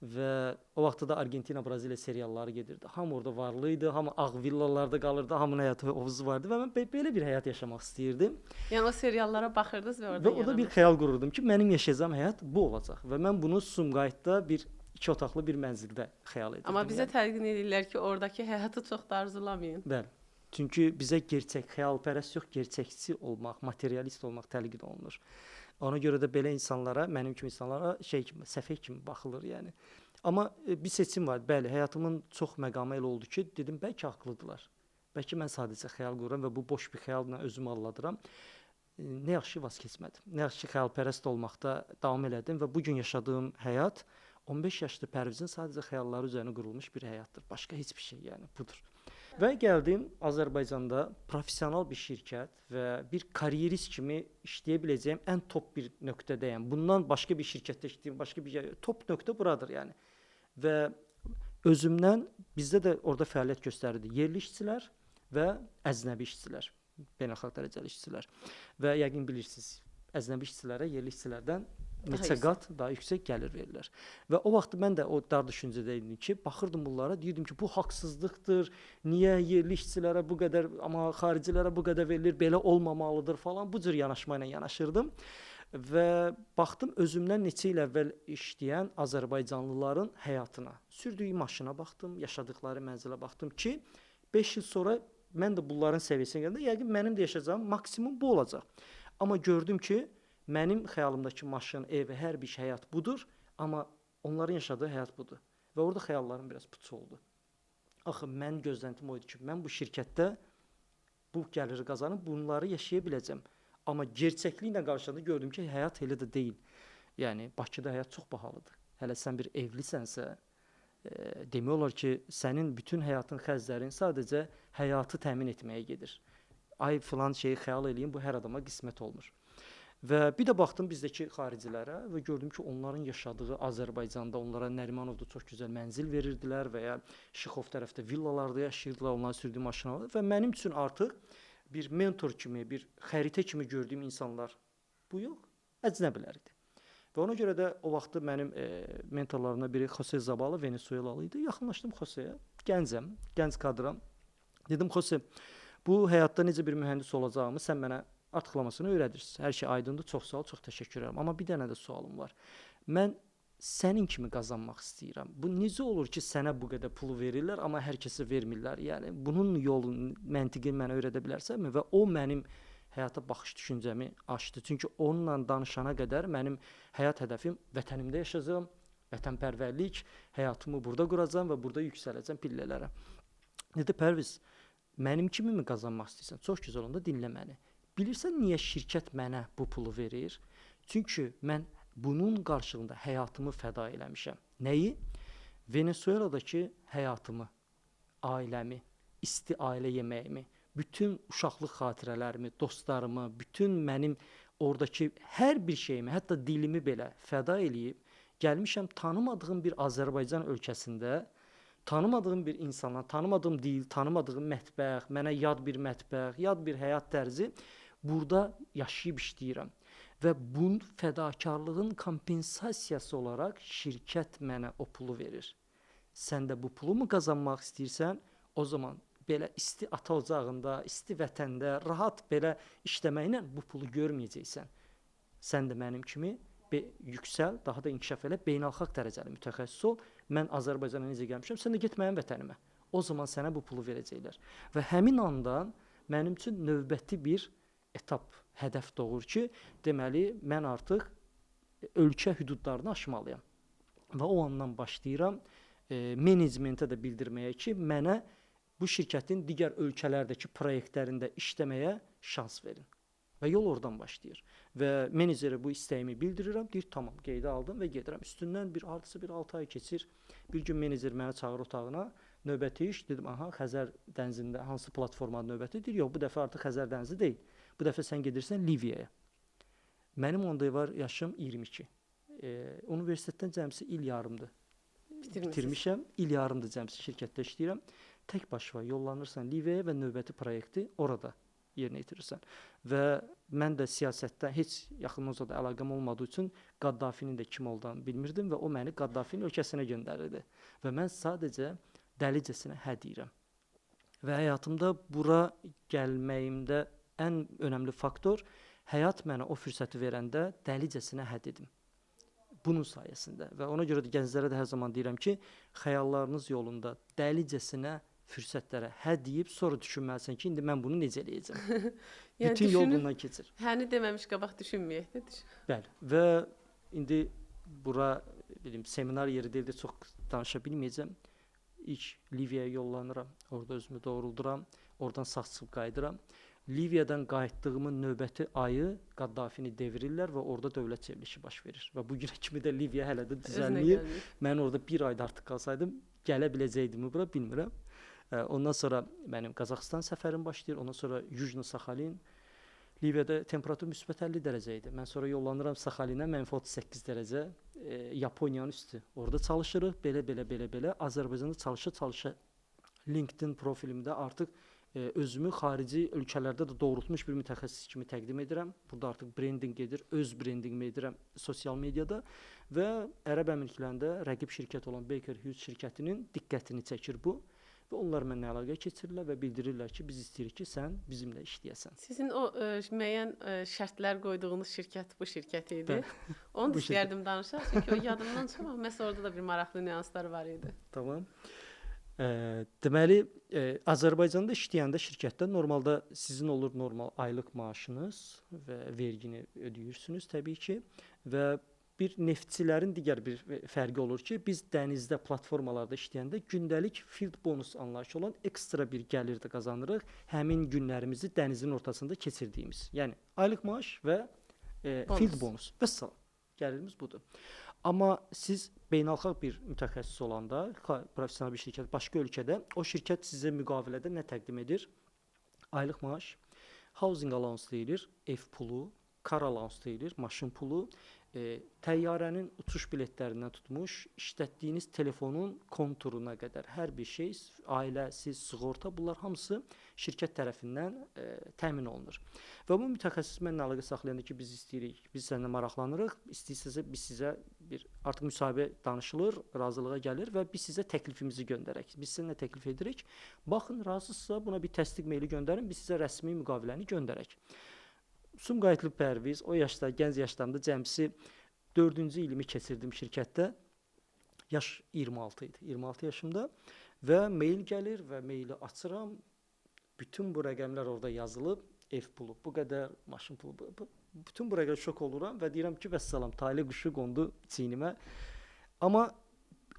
Və o vaxtda da Argentina, Braziliya serialları gedirdi. Hamı orada varlı idi, hamı ağ villalarda qalırdı, hamının həyatı hovuzu vardı və mən belə bir həyat yaşamaq istəyirdim. Yəni o seriallara baxırdınız və orada və orada bir xəyal qururdum ki, mənim yaşayacağım həyat bu olacaq və mən bunu Sumqayıtda bir iki otaqlı bir mənzildə xəyal edirdim. Amma bizə təlqin edirlər ki, oradakı həyatı çox da arzulamayın. Bəli. Çünki bizə gerçək, xəyalpərəst yox, gerçəkçi olmaq, materialist olmaq təlqin olunur. Ona görə də belə insanlara, mənim kimi insanlara şey kimi, səfeh kimi baxılır yəni. Amma bir seçim var. Bəli, həyatımın çox məqamı elə oldu ki, dedim bəlkə haqlıdırlar. Bəlkə mən sadəcə xəyal qururam və bu boş bir xəyalla özümü aldadıram. Nə yaxşı vaz keçmədim. Nə yaxşı xəyalpərəst olmaqda davam elədim və bu gün yaşadığım həyat 15 yaşlı Pərvizin sadəcə xəyalları üzərinə qurulmuş bir həyatdır. Başqa heç bir şey yəni budur. Və gəldim Azərbaycanda professional bir şirkət və bir karyerist kimi işləyə biləcəyim ən top bir nöqtədəyəm. Bundan başqa bir şirkətdə işləyim, başqa bir top nöqtə buradır yəni. Və özümdən bizdə də orada fəaliyyət göstərirdi yerli işçilər və əcnəbi işçilər, beynəlxalq dərəcəli işçilər. Və yəqin bilirsiniz, əcnəbi işçilərə yerli işçilərdən neçə qat daha yüksək gəlir verirlər. Və o vaxt mən də o dar düşüncədə idim ki, baxırdım bunlara, deyirdim ki, bu haqsızlıqdır, niyə yerli işçilərə bu qədər, amma xaricilərə bu qədər verilir, belə olmamalıdır falan, bu cür yanaşma ilə yanaşırdım. Və baxdım özümdən neçə il əvvəl işləyən azərbaycanlıların həyatına, sürdüyü maşına baxdım, yaşadıkları mənzilə baxdım ki, 5 il sonra mən də bunların səviyyəsinə gələndə yəqin mənim də yaşayacağım maksimum bu olacaq. Amma gördüm ki, mənim xəyalımdakı maşın, ev, hər bir həyat budur, amma onların yaşadığı həyat budur. Və orada xəyallarım biraz puç oldu. Axı, mən gözləntim o idi ki, mən bu şirkətdə bu gəliri qazanıb bunları yaşaya biləcəm. Amma gerçəkliklə qarşılaşanda gördüm ki, həyat elə də deyil. Yəni, Bakıda həyat çox bahalıdır. Hələ sən bir evlisənsə, demək olar ki, sənin bütün həyatın xərclərin sadəcə həyatı təmin etməyə gedir. Ay filan şeyi xəyal eləyim, bu hər adama qismət olmur. Və bir də baxdım bizdəki xaricilərə və gördüm ki, onların yaşadığı Azərbaycanda onlara Nərimanovda çox gözəl mənzil verirdilər və ya Şıxov tərəfdə villalarda yaşayırdılar, onların sürdüyü maşınlar və mənim üçün artıq bir mentor kimi, bir xəritə kimi gördüyüm insanlar bu yox, əcnəbilər idi. Və ona görə də o vaxtı mənim mentorlarımdan biri Xose Zabala Venezuelalı idi. Yaxınlaşdım Xoseyə, gəncəm, gənc kadram. Dedim, Xose, Bu həyatda necə bir mühəndis olacağımı sən mənə artıqlamasını öyrədirsən. Hər şey aydındır. Çox sağ ol, çox təşəkkür edirəm. Amma bir dənə də sualım var. Mən sənin kimi qazanmaq istəyirəm. Bu necə olur ki, sənə bu qədər pulu verirlər, amma hər kəsə vermirlər? Yəni bunun yolunu, məntiqini mənə öyrədə bilərsənmi? Və o mənim həyata baxış düşüncəmi açdı. Çünki onunla danışana qədər mənim həyat hədəfim vətənimdə yaşayacağam, vətənpərvərlik, həyatımı burada quracağam və burada yüksələcəm pillələrə. Dedi Pərviz, mənim kimi mi qazanmaq istəyirsən? Çox gözəl, onda dinlə məni. Bilirsən niyə şirkət mənə bu pulu verir? Çünki mən bunun qarşılığında həyatımı fəda eləmişəm. Nəyi? Venesueladakı həyatımı, ailəmi, isti ailə yeməyimi, bütün uşaqlıq xatirələrimi, dostlarımı, bütün mənim oradakı hər bir şeyimi, hətta dilimi belə fəda eləyib gəlmişəm tanımadığım bir Azərbaycan ölkəsində, tanımadığım bir insanla, tanımadığım dil, tanımadığım mətbəx, mənə yad bir mətbəx, yad bir həyat tərzi burada yaşayıb işləyirəm. Və bunun fədakarlığın kompensasiyası olaraq şirkət mənə o pulu verir. Sən də bu pulu mu qazanmaq istəyirsən, o zaman belə isti ata ocağında, isti vətəndə, rahat belə işləməklə bu pulu görməyəcəksən. Sən də mənim kimi yüksəl, daha da inkişaf elə, beynəlxalq dərəcəli mütəxəssis ol. Mən Azərbaycana necə gəlmişəm, sən də get mənim vətənimə. O zaman sənə bu pulu verəcəklər. Və həmin andan mənim üçün növbəti bir etap, hədəf doğur ki, deməli, mən artıq ölkə hüdudlarını aşmalıyam. Və o andan başlayıram menecmentə də bildirməyə ki, mənə bu şirkətin digər ölkələrdəki proyektlərində işləməyə şans verin. Və yol oradan başlayır. Və menecerə bu istəyimi bildirirəm, deyir, tamam, qeydə aldım və gedirəm. Üstündən bir hardasa bir 6 ay keçir. Bir gün menecer məni çağırır otağına, növbəti iş, dedim, aha, Xəzər dənizində hansı platformanın növbəti? Deyir, yox, bu dəfə artıq Xəzər dənizi deyil. Bu dəfə sən gedirsən Liviyaya. Mənim onda var yaşım 22. Universitetdən cəmsi il yarımdır. Bitirmişəm. İl yarımdır cəmsi şirkətdə işləyirəm. Tək başına yollanırsan Liviyaya və növbəti proyekti orada yerinə yetirirsən. Və mən də siyasətdə heç yaxından uzaqda əlaqəm olmadığı üçün Qaddafinin də kim olduğunu bilmirdim və o məni Qaddafinin ölkəsinə göndərirdi. Və mən sadəcə dəlicəsinə hə deyirəm. Və həyatımda bura gəlməyimdə ən önəmli faktor həyat mənə o fürsəti verəndə dəlicəsinə hə dedim. Bunun sayəsində. Və ona görə də gənclərə də hər zaman deyirəm ki, xəyallarınız yolunda dəlicəsinə fürsətlərə hə deyib sonra düşünməlisən ki, indi mən bunu necə eləyəcəm. Yəni bütün yol bundan keçir. Həni deməmiş qabaq düşünməyək də. Bəli. Və indi bura bilim seminar yeri deyil də çox danışa bilməyəcəm. İlk Liviyaya yollanıram, orada özümü doğrulduram, oradan sağ çıxıb qayıdıram. Liviyadan qayıtdığımın növbəti ayı Qaddafini devirirlər və orada dövlət çevrilişi baş verir. Və bu günə kimi də Liviya hələ də düzəlməyib. Mən orada bir ayda artıq qalsaydım, gələ biləcəkdimi bura bilmirəm. Ondan sonra mənim Qazaxıstan səfərim başlayır. Ondan sonra Yujno Saxalin. Liviyada temperatur müsbət 50 dərəcə idi. Mən sonra yollanıram Saxalinə, mənfi 38 dərəcə, Yaponiyanın üstü. Orada çalışırıq, belə. Azərbaycanda çalışa-çalışa LinkedIn profilimdə artıq özümü xarici ölkələrdə də doğrultmuş bir mütəxəssis kimi təqdim edirəm. Burada artıq branding gedir, öz brandingimi edirəm sosial mediada və Ərəb Əmirliklərində rəqib şirkət olan Baker Hughes şirkətinin diqqətini çəkir bu. Və onlar mənimlə əlaqəyə keçirirlər və bildirirlər ki, biz istəyirik ki, sən bizimlə işləyəsən. Sizin o müəyyən şərtlər qoyduğunuz şirkət bu şirkət idi. Onu da istəyərdim danışaq, çünki o yadımdan çıxmır. Məsələn, orada da bir maraqlı nüanslar var idi. Tamam. Deməli, Azərbaycanda işləyəndə şirkətdə normalda sizin olur normal aylıq maaşınız və vergini ödəyirsiniz təbii ki və bir neftçilərin digər bir fərqi olur ki, biz dənizdə, platformalarda işləyəndə gündəlik field bonus anlayışı olan ekstra bir gəlir də qazanırıq. Həmin günlərimizi dənizin ortasında keçirdiyimiz. Yəni aylıq maaş və field bonus. Vəssalam. Gəlirimiz budur. Amma siz beynəlxalq bir mütəxəssis olanda, professional bir şirkət başqa ölkədə, o şirkət sizə müqavilədə nə təqdim edir? Aylıq maaş, housing allowance deyilir, ev pulu, car allowance deyilir, maşın pulu, Təyyarənin uçuş biletlərindən tutmuş, işlətdiyiniz telefonun konturuna qədər hər bir şey, ailə, siz, sığorta, bunlar hamısı şirkət tərəfindən təmin olunur. Və bu mütəxəssis mənlə əlaqə saxlayanda ki, biz istəyirik, biz səninlə maraqlanırıq, istəyirsinizsə biz sizə bir artıq müsahibə danışılır, razılığa gəlir və biz sizə təklifimizi göndərək. Biz sizə nə təklif edirik? Baxın, razısınızsa buna bir təsdiq meyli göndərin, biz sizə rəsmi müqaviləni göndərək. Sumqayıtlı Pərviz, o yaşda, gənc yaşlarımda cəmsi 4-cü ilimi keçirdim şirkətdə. Yaş 26 idi, 26 yaşımda və mail gəlir və maili açıram. Bütün bu rəqəmlər orada yazılıb, ev pulu bu qədər, maşın pulu bu. Bütün bu rəqəmə şok oluram və deyirəm ki, vəssalam, tale quşu qondu çiynimə. Amma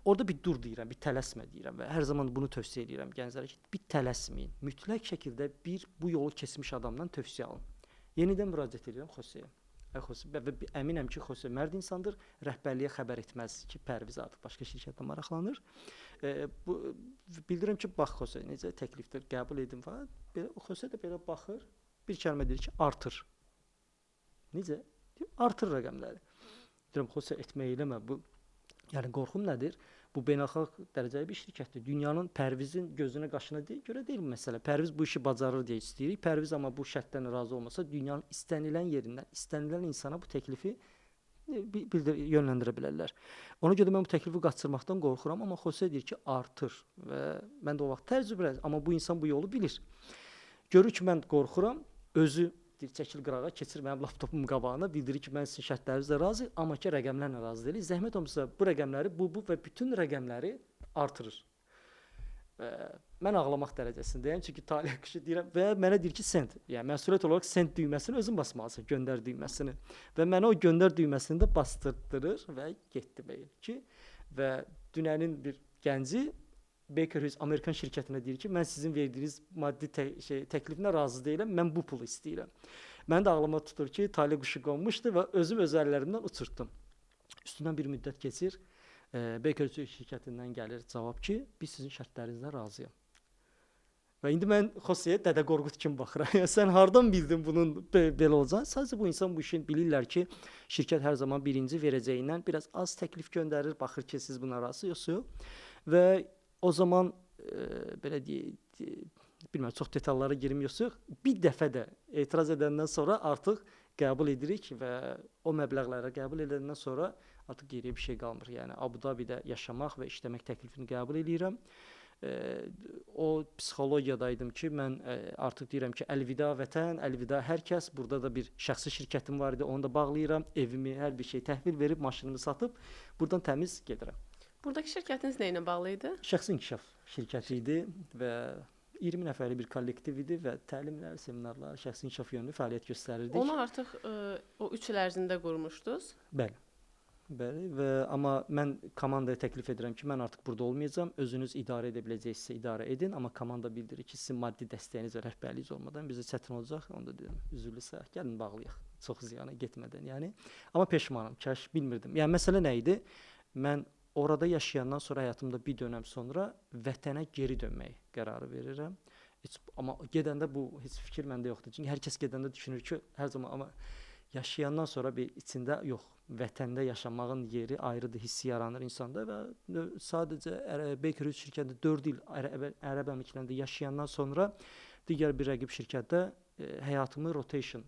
orada bir dur deyirəm, bir tələsmə deyirəm və hər zaman bunu tövsiyə edirəm gənclərə ki, bir tələsməyin. Mütləq şəkildə bir bu yolu keçmiş adamdan tövsiyə alın. Yenidən müraciət edirəm Xoseyə. Xose, və əminəm ki, Xose mərd insandır, rəhbərliyə xəbər etməz ki, Pərviz artıq başqa şirkətlə maraqlanır. Bu bildirirəm ki, bax Xose, necə təklifdir, qəbul edin falan. Belə, Xose də belə baxır, bir kəlmə deyir ki, artır. Necə? Deyir, artır rəqəmləri. Deyirəm, Xose, etmək eləmə. Bu, yəni qorxum nədir? Bu beynəlxalq dərəcəli bir şirkətdir. Dünyanın Pərvizin gözünə qaşına deyil, görə deyil bu məsələ. Pərviz bu işi bacarır deyə istəyirik. Pərviz amma bu şərtlərlə razı olmasa, dünyanın istənilən yerindən, istənilən insana bu təklifi yönləndirə bilərlər. Ona görə mən bu təklifi qaçırmaqdan qorxuram, amma Xose deyir ki, artır və mən də o vaxt təcrübə, amma bu insan bu yolu bilir. Görür ki, mən qorxuram, özü deyir, çəkil qırağa, keçir mənim laptopumun qabağına, bildirir ki, mən sizin şərtlərinizlə razı, amma ki, rəqəmlərlə razı deyilik. Zəhmət olmasa bu rəqəmləri, bu və bütün rəqəmləri artırır. Mən ağlamaq dərəcəsindəyəm, çünki talih quşu deyirəm və mənə deyir ki, send. Yəni, məsuliyyət olaraq send düyməsini özün basmalısan, göndər düyməsini. Və mənə o göndər düyməsini də bastırdırır və getdi mail ki, və dünənin bir gənci Baker Hughes Amerikan şirkətinə deyir ki, mən sizin verdiyiniz maddi təkliflə razı deyiləm, mən bu pulu istəyirəm. Mən də ağlama tutur ki, talih quşu qonmuşdu və özüm öz əllərimdən uçurtdum. Üstündən bir müddət keçir, Baker Hughes şirkətindən gəlir cavab ki, biz sizin şərtlərinizlə razıyam. Və indi mən Xoseyə Dədə Qorqud kimi baxıram. Yəni, sən hardan bildin bunun belə olacağını? Sadəcə bu insan bu işin bilirlər ki, şirkət hər zaman birinci verəcəyindən biraz az təklif göndərir, baxır ki, siz buna razı yoxsa yox. Və o zaman belə deyək, bilmirəm, çox detallara girmiyorsuq. Bir dəfə də etiraz edəndən sonra artıq qəbul edirik və o məbləğlərə qəbul edəndən sonra artıq geriyə bir şey qalmır. Yəni Abu Dabidə yaşamaq və işləmək təklifini qəbul edirəm. O psixologiyadaydım ki, mən artıq deyirəm ki, əlvida vətən, əlvida hər kəs. Burada da bir şəxsi şirkətim var idi, onu da bağlayıram. Evimi, hər bir şey təhvil verib, maşınımı satıb buradan təmiz gedirəm. Buradakı şirkətiniz nə ilə bağlı idi? Şəxsi inkişaf şirkəti idi və 20 nəfərlik bir kollektiv idi və təlimlər, seminarlar, şəxsi inkişaf yönlü fəaliyyət göstərirdik. Onu artıq o 3 il ərzində qurmuşdunuz? Bəli. Bəli və amma mən komandaya təklif edirəm ki, mən artıq burada olmayacağam. Özünüz idarə edə biləcəksinizsə idarə edin, amma komanda bildirir ki, sizin maddi dəstəyiniz və rəhbərliyiniz olmadan bizə çətin olacaq. Onu da dedim, üzürlü sayaq, gəlin bağlayaq. Çox ziyana getmədən, yəni. Amma peşmanam, kaş bilmirdim. Yəni məsələ nə idi? Mən orada yaşayandan sonra həyatımda bir dönəm sonra vətənə geri dönmək qərarı verirəm. Heç, amma gedəndə bu heç fikir məndə yoxdur. Çünki hər kəs gedəndə düşünür ki, hər zaman amma yaşayandan sonra bir içində yox, vətəndə yaşamağın yeri ayrıdır, hissi yaranır insanda və sadəcə Baker Hughes şirkətində 4 il Ərəb Əmirliklərində yaşayandan sonra digər bir rəqib şirkətdə həyatımı rotation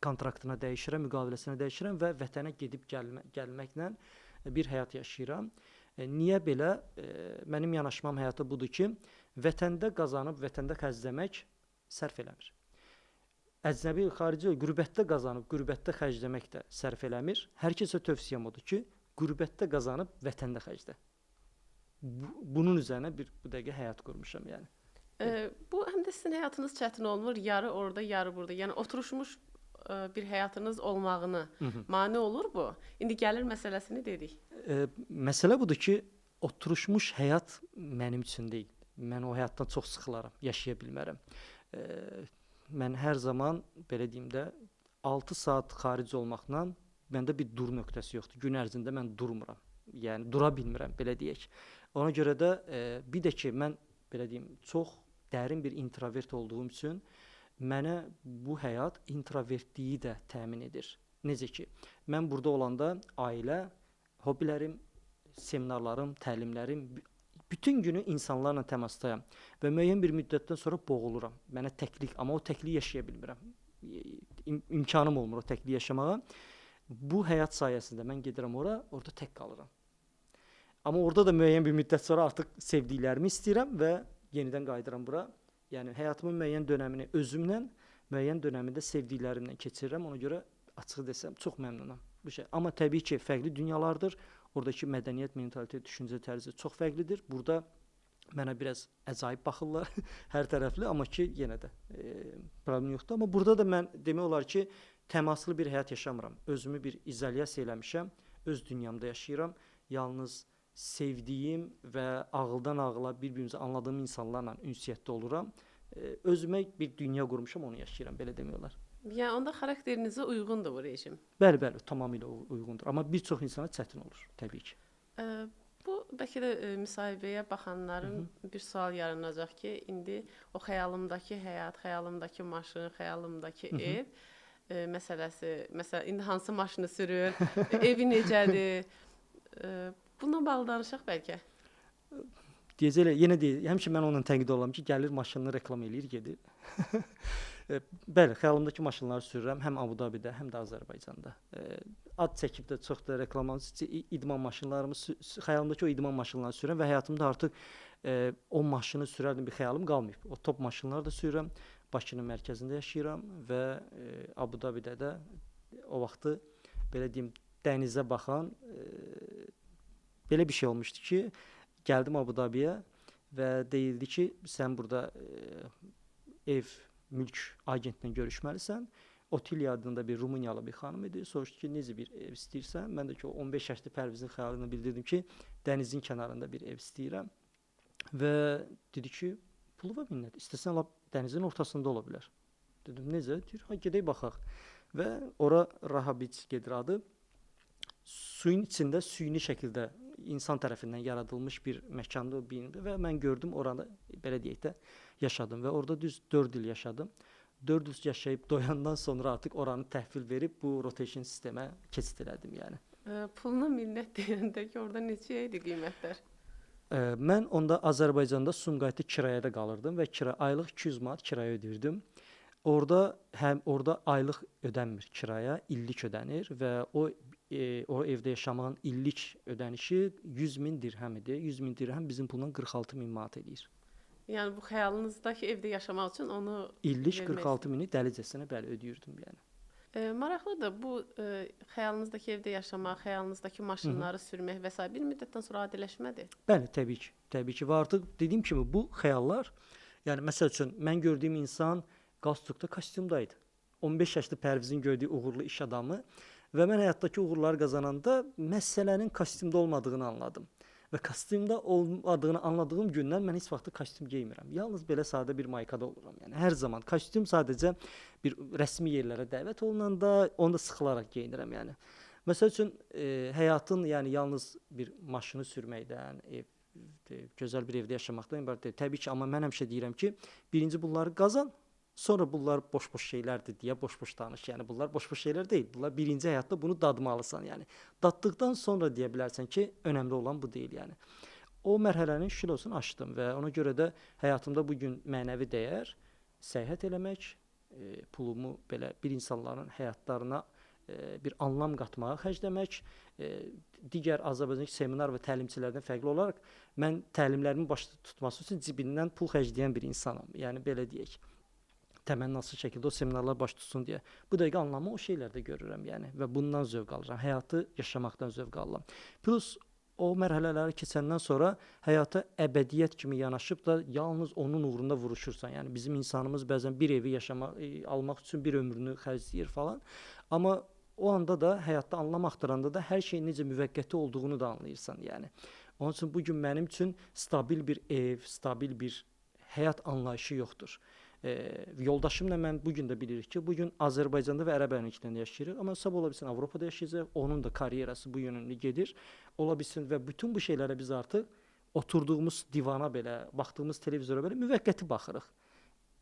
kontraktına dəyişirəm, müqaviləsinə dəyişirəm və vətənə gedib gəlməklə bir həyat yaşayıram. Niyə belə? Mənim yanaşmam həyata budur ki, vətəndə qazanıb, vətəndə xərcləmək sərf eləmir. Əcnəbi, xarici, qürbətdə qazanıb, qürbətdə xərcləmək də sərf eləmir. Hər kəsə tövsiyəm odur ki, qürbətdə qazanıb, vətəndə xərclə. Bunun üzərinə bir bu dəqiqə həyat qurmuşam yəni. Bu həm də sizin həyatınız çətin olmur, yarı orada, yarı burada. Yəni oturuşmuş bir həyatınız olmağını mane olur bu. İndi gəlir məsələsini dedik. Məsələ budur ki, oturuşmuş həyat mənim üçün deyil. Mən o həyatdan çox sıxılaram, yaşaya bilmərəm. Mən hər zaman, belə deyim də, 6 saat xaric olmaqla məndə bir dur nöqtəsi yoxdur. Gün ərzində mən durmuram. Yəni, dura bilmirəm, belə deyək. Ona görə də bir də ki, mən, belə deyim, çox dərin bir introvert olduğum üçün mənə bu həyat introvertliyi də təmin edir. Necə ki, mən burada olanda ailə, hobbilərim, seminarlarım, təlimlərim, bütün günü insanlarla təmasdayam və müəyyən bir müddətdən sonra boğuluram. Mənə təklik, amma o təkliyi yaşaya bilmirəm. İmkanım olmur o təkliyi yaşamağa. Bu həyat sayəsində mən gedirəm ora, orada tək qalıram. Amma orada da müəyyən bir müddət sonra artıq sevdiklərimi istəyirəm və yenidən qayıdıram bura. Yəni həyatımın müəyyən dönəmini özümlə, müəyyən dönəmində sevdiklərimlə keçirirəm. Ona görə açığı desəm çox məmnunam bu şey. Amma təbii ki, fərqli dünyalardır. Oradakı mədəniyyət, mentalitet, düşüncə tərzi çox fərqlidir. Burada mənə biraz əcaib baxırlar hər tərəfli, amma ki, yenə də problem yoxdur. Amma burada da mən demək olar ki, təmaslı bir həyat yaşamıram. Özümü bir izolyasiya eləmişəm, öz dünyamda yaşayıram. Yalnız sevdiyim və ağıldan ağıla bir-birimizi anladığım insanlarla ünsiyyətdə oluram. Özümə bir dünya qurmuşam, onu yaşayıram, belə demək olar. Yəni onda xarakterinizə uyğundur bu rejim. Bəli, bəli, tamamilə uyğundur. Amma bir çox insana çətin olur, təbii ki. Bu bəlkə də müsahibəyə baxanların bir sual yaranacaq ki, indi o xəyalımdakı həyat, xəyalımdakı maşın, xəyalımdakı ev məsələsi, məsələn, indi hansı maşını sürür, evi necədir? Bununla bağlı danışaq bəlkə. Deyəcək elə, yenə deyir, həmişə mən onunla tənqid oluram ki, gəlir maşınını reklam eləyir, gedir. Bəli, xəyalımdakı maşınları sürürəm, həm Abu Dabidə, həm də Azərbaycanda. Ad çəkib də çox da reklam, idman maşınlarımı, xəyalımdakı o idman maşınlarını sürürəm və həyatımda artıq o maşını sürərdim bir xəyalım qalmayıb. O top maşınları da sürürəm, Bakının mərkəzində yaşayıram və Abu Dabidə də o vaxtı, belə deyim, dənizə baxan belə bir şey olmuşdu ki, gəldim Abu Dabiyə və deyildi ki, sən burada ev, mülk agentlə görüşməlisən. Otilya adında bir Rumıniyalı bir xanım idi. Soruşdu ki, necə bir ev istəyirsən? Mən də ki, o 15 yaşlı Pərvizin xəyalını bildirdim ki, dənizin kənarında bir ev istəyirəm. Və dedi ki, pulu var minnət, istəsən lap dənizin ortasında ola bilər. Dedim, necə? Deyir, ha, gedək baxaq. Və ora Raha Beach gedir adı. Suyun içində süni şəkildə insan tərəfindən yaradılmış bir məkandır və mən gördüm oranı, belə deyək də, yaşadım və orada düz 4 il yaşadım. 4 il yaşayıb doyandan sonra artıq oranı təhvil verib bu rotation sistemə keçid elədim yəni. Puluna minnət deyəndə ki, orada neçə idi qiymətlər? Mən onda Azərbaycanda Sumqayıtda kirayədə qalırdım və aylıq 200 manat kirayə ödəyirdim. Orada həm orada aylıq ödənmir kirayə, illik ödənir və o evdə yaşamağın illik ödənişi 100 min dirhəm idi. 100 min dirhəm bizim pulla 46 min manat eləyir. Yəni bu xəyalınızdakı evdə yaşamaq üçün onu illik 46 mini dəlicəsinə bəli ödəyirdim yəni. Maraqlıdır bu xəyalınızdakı evdə yaşamaq, xəyalınızdakı maşınları sürmək və sair bir müddətdən sonra adiləşmədir. Bəli, təbii ki. Təbii ki və artıq dediyim kimi bu xəyallar, yəni məsəl üçün mən gördüyüm insan qalstukda, kostyumda idi. 15 yaşlı Pərvizin gördüyü uğurlu iş adamı və mən həyatdakı uğurları qazananda məsələnin kostyumda olmadığını anladım. Və kostyumda olmadığını anladığım gündən mən heç vaxt kostyum geymirəm. Yalnız belə sadə bir maykada oluram. Yəni hər zaman kostyum sadəcə bir rəsmi yerlərə dəvət olunanda onu da sıxılaraq geyinirəm yəni. Məsəl üçün həyatın yəni yalnız bir maşını sürməkdən, gözəl bir evdə yaşamaqdan ibarət deyil. Təbii ki, amma mən həmişə deyirəm ki, birinci bunları qazan, sonra bunlar boş-boş şeylərdir deyə boş-boş danış. Yəni bunlar boş-boş şeylər deyil. Bunlar birinci həyatda bunu dadmalısan. Yəni daddıqdan sonra deyə bilərsən ki, önəmli olan bu deyil yəni. O mərhələni şükür olsun aşdım və ona görə də həyatımda bu gün mənəvi dəyər səyahət eləmək, pulumu belə bir insanların həyatlarına bir anlam qatmağa xərcləmək, digər Azərbaycandakı seminar və təlimçilərdən fərqli olaraq mən təlimlərimin başda tutması üçün cibindən pul xərcləyən bir insanam. Yəni belə deyək. Təmənnasız şəkildə o seminarlar baş tutsun deyə. Bu dəqiqə anlamı o şeylərdə görürəm yəni və bundan zövq alıram. Həyatı yaşamaqdan zövq alıram. Plus o mərhələləri keçəndən sonra həyata əbədiyyət kimi yanaşıb da yalnız onun uğrunda vuruşursan. Yəni bizim insanımız bəzən bir evi yaşamaq, almaq üçün bir ömrünü xərcləyir falan. Amma o anda da həyatda anlam axtaranda da hər şeyin necə müvəqqəti olduğunu da anlayırsan yəni. Onun üçün bu gün mənim üçün stabil bir ev, stabil bir həyat anlayışı yoxdur. Yoldaşımla mən bu gün də bilirik ki, bu gün Azərbaycanda və Ərəb Əmirliklərində yaşayırıq, amma sabah ola bilsin Avropada yaşayacaq, onun da karyerası bu yönümlü gedir. Ola bilsin və bütün bu şeylərə biz artıq oturduğumuz divana belə, baxdığımız televizora belə müvəqqəti baxırıq.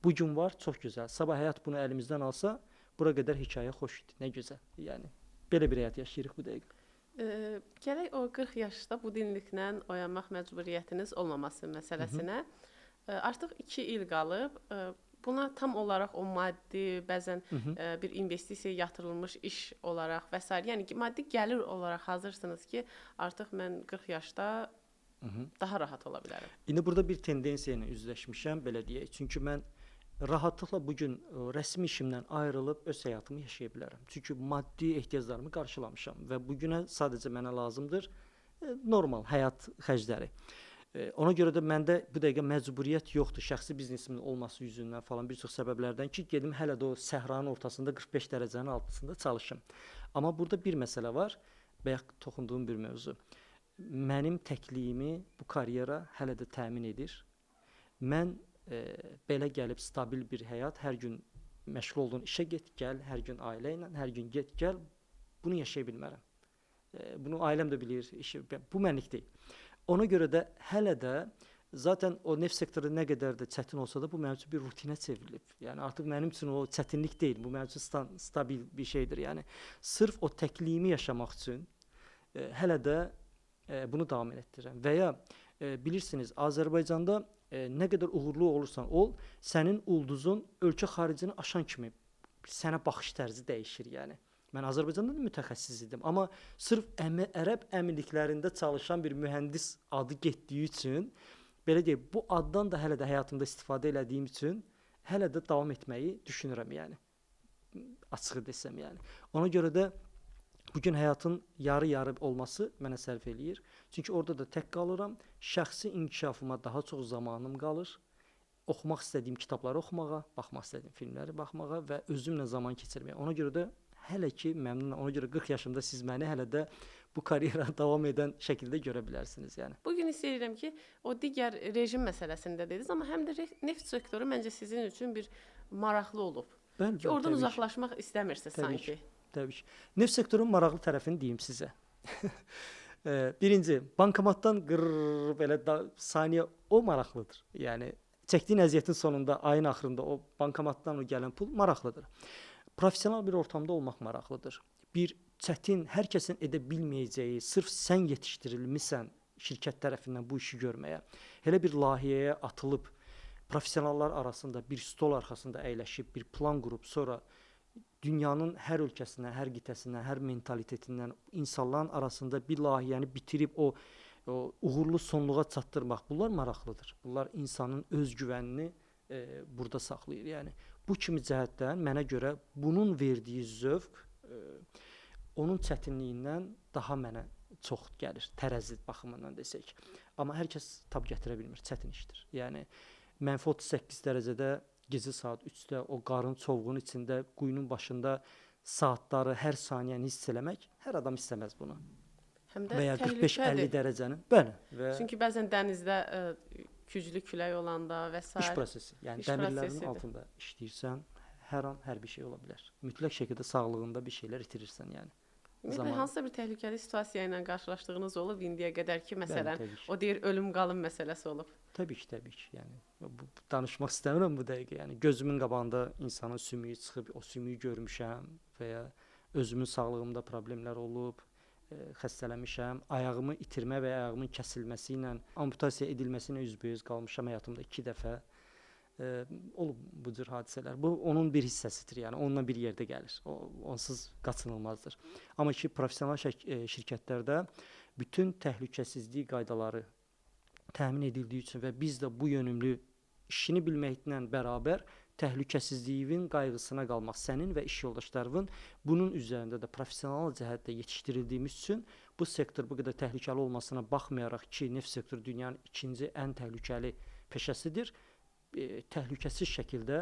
Bu gün var, çox gözəl. Sabah həyat bunu əlimizdən alsa, Bura qədər hekayə xoş idi. Nə gözəl. Yəni belə bir həyat yaşayırıq bu dəqiqə. Gələk o 40 yaşda bu dinliklə oyanmaq məcburiyyətiniz olmaması məsələsinə. Artıq 2 il qalıb. Buna tam olaraq o maddi, bəzən bir investisiya yatırılmış iş olaraq və sair, yəni ki, maddi gəlir olaraq hazırsınız ki, artıq mən 40 yaşda daha rahat ola bilərəm. İndi burada bir tendensiya ilə üzləşmişəm, belə deyək. Çünki mən rahatlıqla bu gün rəsmi işimdən ayrılıb öz həyatımı yaşaya bilərəm. Çünki maddi ehtiyaclarımı qarşılamışam və bu günə sadəcə mənə lazımdır normal həyat xərcləri. Ona görə də məndə bu dəqiqə məcburiyyət yoxdur şəxsi biznesimin olması yüzündən falan bir çox səbəblərdən ki, gedim hələ də o səhranın ortasında 45 dərəcənin altında çalışım. Amma burada bir məsələ var, bayaq toxunduğum bir mövzu. Mənim təkliyimi bu karyera hələ də təmin edir. Mən belə gəlib stabil bir həyat, hər gün məşğul olduğun işə get, gəl, hər gün ailə ilə, hər gün get, gəl, bunu yaşaya bilmərəm. Bunu ailəm də bilir, işi, bu mənlik deyil. Ona görə də hələ də zaten o neft sektoru nə qədər də çətin olsa da bu mənim üçün bir rutinə çevrilib. Yəni artıq mənim üçün o çətinlik deyil, bu mənim üçün stabil bir şeydir. Yəni sırf o təkliyimi yaşamaq üçün hələ də bunu davam etdirirəm. Və ya bilirsiniz, Azərbaycanda nə qədər uğurlu olursan ol, sənin ulduzun ölkə xaricini aşan kimi sənə baxış tərzi dəyişir yəni. Mən Azərbaycanda da mütəxəssis idim, amma sırf Ərəb Əmirliklərində çalışan bir mühəndis adı getdiyi üçün, belə deyək, bu addan da hələ də həyatımda istifadə elədiyim üçün hələ də davam etməyi düşünürəm yəni. Açığı desəm yəni. Ona görə də bugün həyatın yarı-yarı olması mənə sərf eləyir. Çünki orada da tək qalıram, şəxsi inkişafıma daha çox zamanım qalır. Oxumaq istədiyim kitabları oxumağa, baxmaq istədiyim filmləri baxmağa və özümlə zaman keçirməyə. Ona görə də hələ ki məmnunam. Ona görə 40 yaşımda siz məni hələ də bu karyera davam edən şəkildə görə bilərsiniz yəni. Bu gün istəyirəm ki, o digər rejim məsələsində dediniz, amma həm də neft sektoru məncə sizin üçün bir maraqlı olub. Bəli, ki, oradan uzaqlaşmaq istəmirsiniz sanki. Təbii ki. Neft sektorunun maraqlı tərəfini deyim sizə. Birinci, bankomatdan qırr belə saniyə o maraqlıdır. Yəni çəkdiyin əziyyətin sonunda, ayın axırında o bankomatdan o gələn pul maraqlıdır. Professional bir ortamda olmaq maraqlıdır. Bir çətin, hər kəsin edə bilməyəcəyi, sırf sən yetişdirilmisən şirkət tərəfindən bu işi görməyə, elə bir layihəyə atılıb, professionallar arasında bir stol arxasında əyləşib, bir plan qurub, sonra dünyanın hər ölkəsindən, hər qitəsindən, hər mentalitetindən insanların arasında bir layihəni bitirib o uğurlu sonluğa çatdırmaq, bunlar maraqlıdır. Bunlar insanın özgüvənini burada saxlayır. Yəni bu kimi cəhətdən mənə görə bunun verdiyi zövq onun çətinliyindən daha mənə çox gəlir, tərəzi baxımından desək. Amma hər kəs tab gətirə bilmir, çətin işdir. Yəni -38 dərəcədə gecə saat 3-də o qarın çovğunun içində, quyunun başında saatları, hər saniyəni hiss eləmək, hər adam istəməz bunu. Həm də və ya 45-50 dərəcənin. Bəli. Və çünki bəzən dənizdə güclü külək olanda və sair. İş prosesi. Yəni iş dəmirlərin prosesidir. Altında işləyirsən, hər an hər bir şey ola bilər. Mütləq şəkildə sağlığında bir şeylər itirirsən yəni. Ümumiyyətlə, hansısa bir təhlükəli situasiya ilə qarşılaşdığınız olub indiyə qədər ki, məsələn, bəli, ki. O deyir ölüm qalım məsələsi olub. Təbii ki, təbii ki. Yəni bu, danışmaq istəmirəm bu dəqiqə. Yəni gözümün qabağında insanın sümüyü çıxıb, o sümüyü görmüşəm və ya özümün sağlığımda problemlər olub, xəstələnmişəm, ayağımı itirmə və ya ayağımın kəsilməsi ilə, amputasiya edilməsi ilə üzbəüz qalmışam həyatımda 2 dəfə. Olub bu cür hadisələr. Bu onun bir hissəsidir, yəni onunla bir yerdə gəlir. O onsuz qaçınılmazdır. Amma ki professional şirkətlərdə bütün təhlükəsizlik qaydaları təmin edildiyi üçün və biz də bu yönümlü işini bilməklə bərabər təhlükəsizliyin qayğısına qalmaq sənin və iş yoldaşlarının bunun üzərində də professional cəhətdə yetişdirildiyimiz üçün bu sektor bu qədər təhlükəli olmasına baxmayaraq ki, neft sektoru dünyanın ikinci ən təhlükəli peşəsidir, təhlükəsiz şəkildə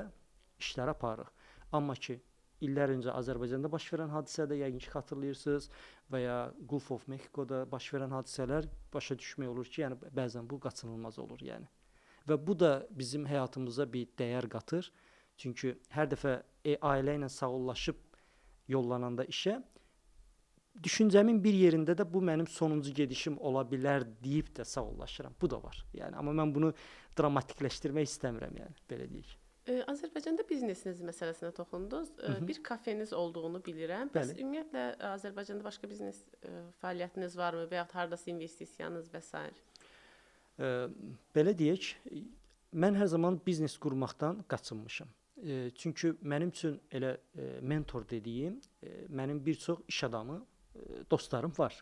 işlər aparırıq. Amma ki, illər öncə Azərbaycanda baş verən hadisədə yəqin ki, xatırlayırsınız və ya Gulf of Mexicoda baş verən hadisələr başa düşmək olur ki, yəni bəzən bu qaçınılmaz olur yəni. Və bu da bizim həyatımıza bir dəyər qatır. Çünki hər dəfə ailə ilə sağollaşıb yollananda işə, düşüncəmin bir yerində də bu mənim sonuncu gedişim ola bilər deyib də sağollaşıram. Bu da var. Yəni amma mən bunu dramatikləşdirmək istəmirəm, yəni belə deyək. Azərbaycanda biznesiniz məsələsinə toxundunuz. Bir kafeniz olduğunu bilirəm. Bəs Bəli. ümumiyyətlə Azərbaycanda başqa biznes fəaliyyətiniz varmı və yaxud hardasa investisiyanız və sair? Belə deyək, mən hər zaman biznes qurmaqdan qaçınmışam. Çünki mənim üçün elə mentor dediyim, mənim bir çox iş adamı dostlarım var.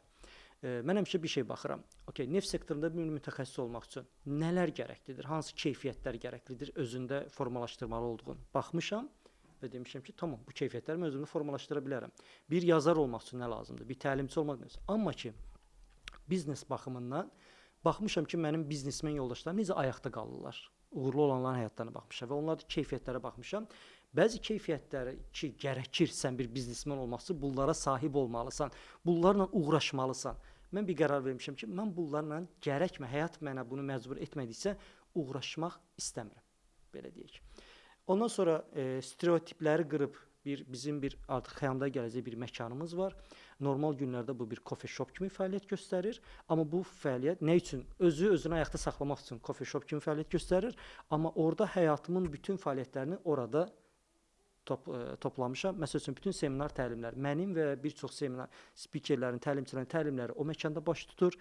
Mən həmişə bir şey baxıram. Okay, neft sektorunda bir mütəxəssis olmaq üçün nələr gərəklidir, hansı keyfiyyətlər gərəklidir özündə formalaşdırmalı olduğun. Baxmışam və demişəm ki, tamam, bu keyfiyyətləri mən özümdə formalaşdıra bilərəm. Bir yazar olmaq üçün nə lazımdır, bir təlimçi olmaq nə lazımdır. Amma ki, biznes baxımından baxmışam ki, mənim biznesmen yoldaşlarım necə ayaqda qalırlar. Uğurlu olanların həyatlarına baxmışam və onların keyfiyyətlərə baxmışam. Bəzi keyfiyyətləri ki, gərəkir sən bir biznesmen olmaq üçün bunlara sahib olmalısan, bunlarla uğraşmalısan. Mən bir qərar vermişəm ki, mən bunlarla gərəkmə, həyat mənə bunu məcbur etmədiksə uğraşmaq istəmirəm, belə deyək. Ondan sonra stereotipləri qırıb bizim bir artıq xəyamda gələcək bir məkanımız var. Normal günlərdə bu bir coffee shop kimi fəaliyyət göstərir, amma bu fəaliyyət nə üçün? Özü özünü ayaqda saxlamaq üçün coffee shop kimi fəaliyyət göstərir, amma orada həyatımın bütün fəaliyyətlərini orada toplamışam. Məsəl üçün bütün seminar təlimlər, mənim və bir çox seminar spikerlərin, təlimçilərin təlimləri o məkanda baş tutur.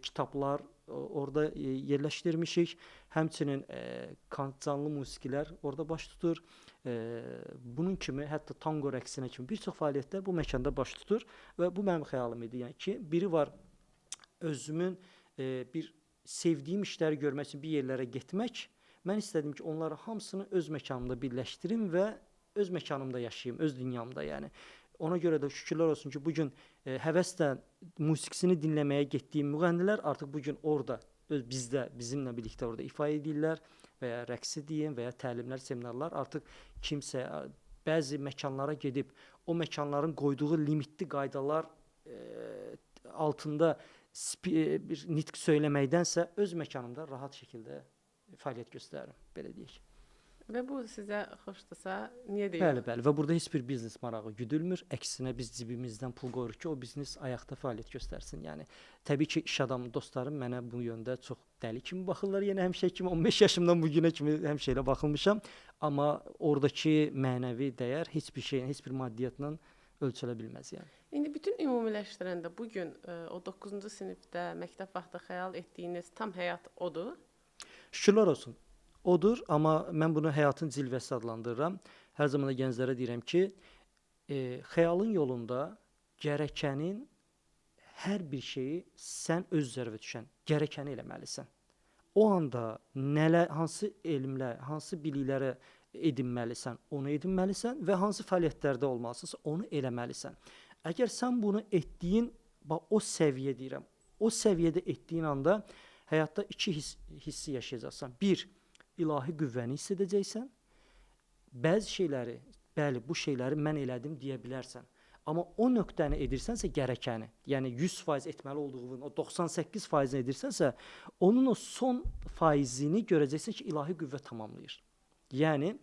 Kitablar orada yerləşdirmişik. Həmçinin canlı musiqilər orada baş tutur. Bunun kimi hətta tango rəqsinə kimi bir çox fəaliyyətlər bu məkanda baş tutur və bu mənim xəyalım idi. Yəni ki, biri var özümün bir sevdiyim işləri görmək üçün bir yerlərə getmək. Mən istədim ki, onları hamısını öz məkanımda birləşdirim və öz məkanımda yaşayım, öz dünyamda yəni. Ona görə də şükürlər olsun ki, bugün həvəslə musiqisini dinləməyə getdiyim müğənnilər artıq bugün orada, bizdə, bizimlə birlikdə orada ifa edirlər və ya rəqsi deyim və ya təlimlər, seminarlar artıq kimsə bəzi məkanlara gedib o məkanların qoyduğu limitli qaydalar altında bir nitq söyləməkdənsə öz məkanımda rahat şəkildə fəaliyyət göstərirəm, belə deyək. Və bu sizə xoşdursa, niyə deyil? Bəli, bəli. Və burada heç bir biznes marağı güdülmür. Əksinə biz cibimizdən pul qoyuruq ki, o biznes ayaqda fəaliyyət göstərsin. Yəni təbii ki, iş adamı dostlarım mənə bu yöndə çox dəli kimi baxırlar. Yenə həmişə kimi 15 yaşımdan bu günə kimi həmişə elə baxılmışam. Amma oradakı mənəvi dəyər heç bir şeyin, heç bir maddiyyatla ölçülə bilməz yəni. İndi bütün ümumiləşdirəndə bu gün o 9-cu sinifdə məktəb vaxtı xəyal etdiyiniz tam həyat odur? Şükürlər olsun. Odur, amma mən bunu həyatın cilvəsi adlandırıram. Hər zaman da gənclərə deyirəm ki, xəyalın yolunda gərəkənin hər bir şeyi sən öz üzərinə düşən, gərəkəni eləməlisən. O anda nələ, hansı elmlə, hansı biliklərə edinməlisən, onu edinməlisən və hansı fəaliyyətlərdə olmalısınsa, onu eləməlisən. Əgər sən bunu etdiyin, bax o səviyyə deyirəm, o səviyyədə etdiyin anda həyatda iki hissi yaşayacaqsan. Bir, ilahi qüvvəni hiss edəcəksən. Bəzi şeyləri, bəli, bu şeyləri mən elədim deyə bilərsən. Amma o nöqtəni edirsənsə gərəkəni, yəni 100% etməli olduğun o 98%-ni edirsənsə, onun o son faizini görəcəksən ki, ilahi qüvvə tamamlayır. Yəni,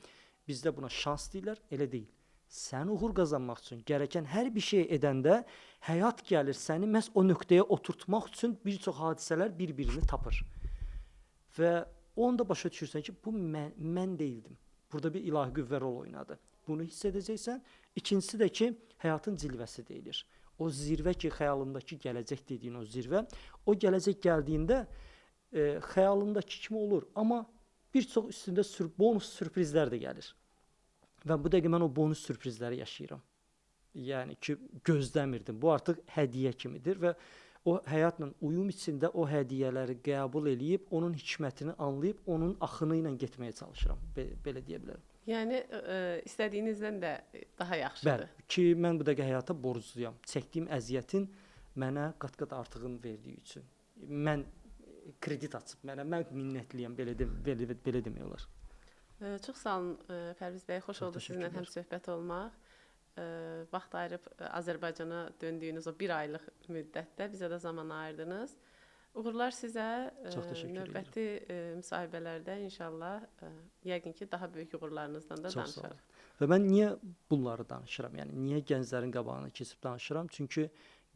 bizdə buna şans deyirlər, elə deyil. Sən uğur qazanmaq üçün gərəkən hər bir şey edəndə həyat gəlir səni məhz o nöqtəyə oturtmaq üçün bir çox hadisələr bir-birini tapır. Və onda başa düşürsən ki, bu mən deyildim. Burada bir ilahi qüvvə rol oynadı. Bunu hiss edəcəksən. İkincisi də ki, həyatın cilvəsi deyilir. O zirvə ki, xəyalındakı gələcək dediyin o zirvə, o gələcək gəldiyində xəyalındakı kimi olur. Amma bir çox üstündə bonus sürprizlər də gəlir. Və bu dəqiqə mən o bonus sürprizləri yaşayıram. Yəni ki, gözləmirdim. Bu artıq hədiyyə kimidir və o həyatla uyum içində o hədiyyələri qəbul eləyib, onun hikmətini anlayıb, onun axını ilə getməyə çalışıram. Belə deyə bilərəm. Yəni istədiyinizdən də daha yaxşıdır. Bəli, ki mən bu dəqiqə həyata borcluyam. Çəkdiyim əziyyətin mənə qat-qat artığını verdiyi üçün. Mən kredit açıb mənə, mən minnətliyəm, belə demək olar. Çox sağ olun Pərviz bəy, xoş oldu sizinlə həm söhbət olmaq. Vaxt ayırıb Azərbaycana döndüyünüz o bir aylıq müddətdə bizə də zaman ayırdınız. Uğurlar sizə. Çox təşəkkür edirəm. Növbəti müsahibələrdə inşallah yəqin ki, daha böyük uğurlarınızdan da danışarıq. Və mən niyə bunları danışıram? Yəni niyə gənclərin qabağına keçib danışıram? Çünki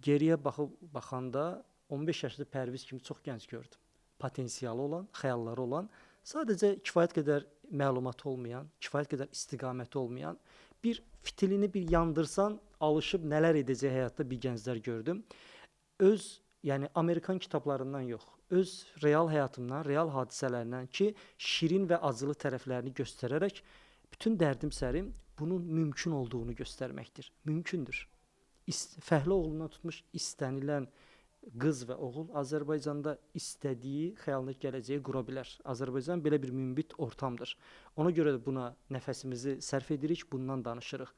geriyə baxanda 15 yaşlı Pərviz kimi çox gənc gördüm. Potensialı olan, xəyalları olan, sadəcə kifayət qədər məlumat olmayan, kifayət qədər istiqaməti olmayan, bir fitilini bir yandırsan, alışıb nələr edəcək həyatda bir gənclər gördüm. Öz, yəni Amerikan kitablarından yox, öz real həyatımdan, real hadisələrdən ki, şirin və acılı tərəflərini göstərərək bütün dərdim sərim bunun mümkün olduğunu göstərməkdir. Mümkündür. Fəhlə oğlundan tutmuş istənilən qız və oğul Azərbaycanda istədiyi xəyalındakı gələcəyi qura bilər. Azərbaycan belə bir münbit ortamdır. Ona görə də buna nəfəsimizi sərf edirik, bundan danışırıq.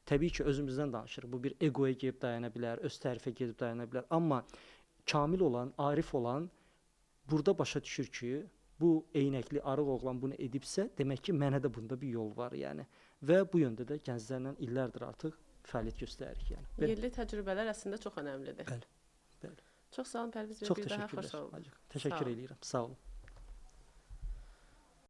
Təbii ki, özümüzdən danışırıq. Bu bir egoya gedib dayana bilər, öz tərifə gedib dayana bilər. Amma kamil olan, arif olan burada başa düşür ki, bu eynəkli arıq oğlan bunu edibsə, demək ki, mənə də bunda bir yol var, yəni. Və bu yöndə də gənclərlə illərdir artıq fəaliyyət göstəririk, yəni. Belə. Yerli təcrübələr əslində çox önəmlidir. Bəli. Bəli. Çox sağ olun Pərviz bəy, Çox bir daha xoş təşəkkürlər. olun. Təşəkkür Sağ olun. eləyirəm. Sağ olun.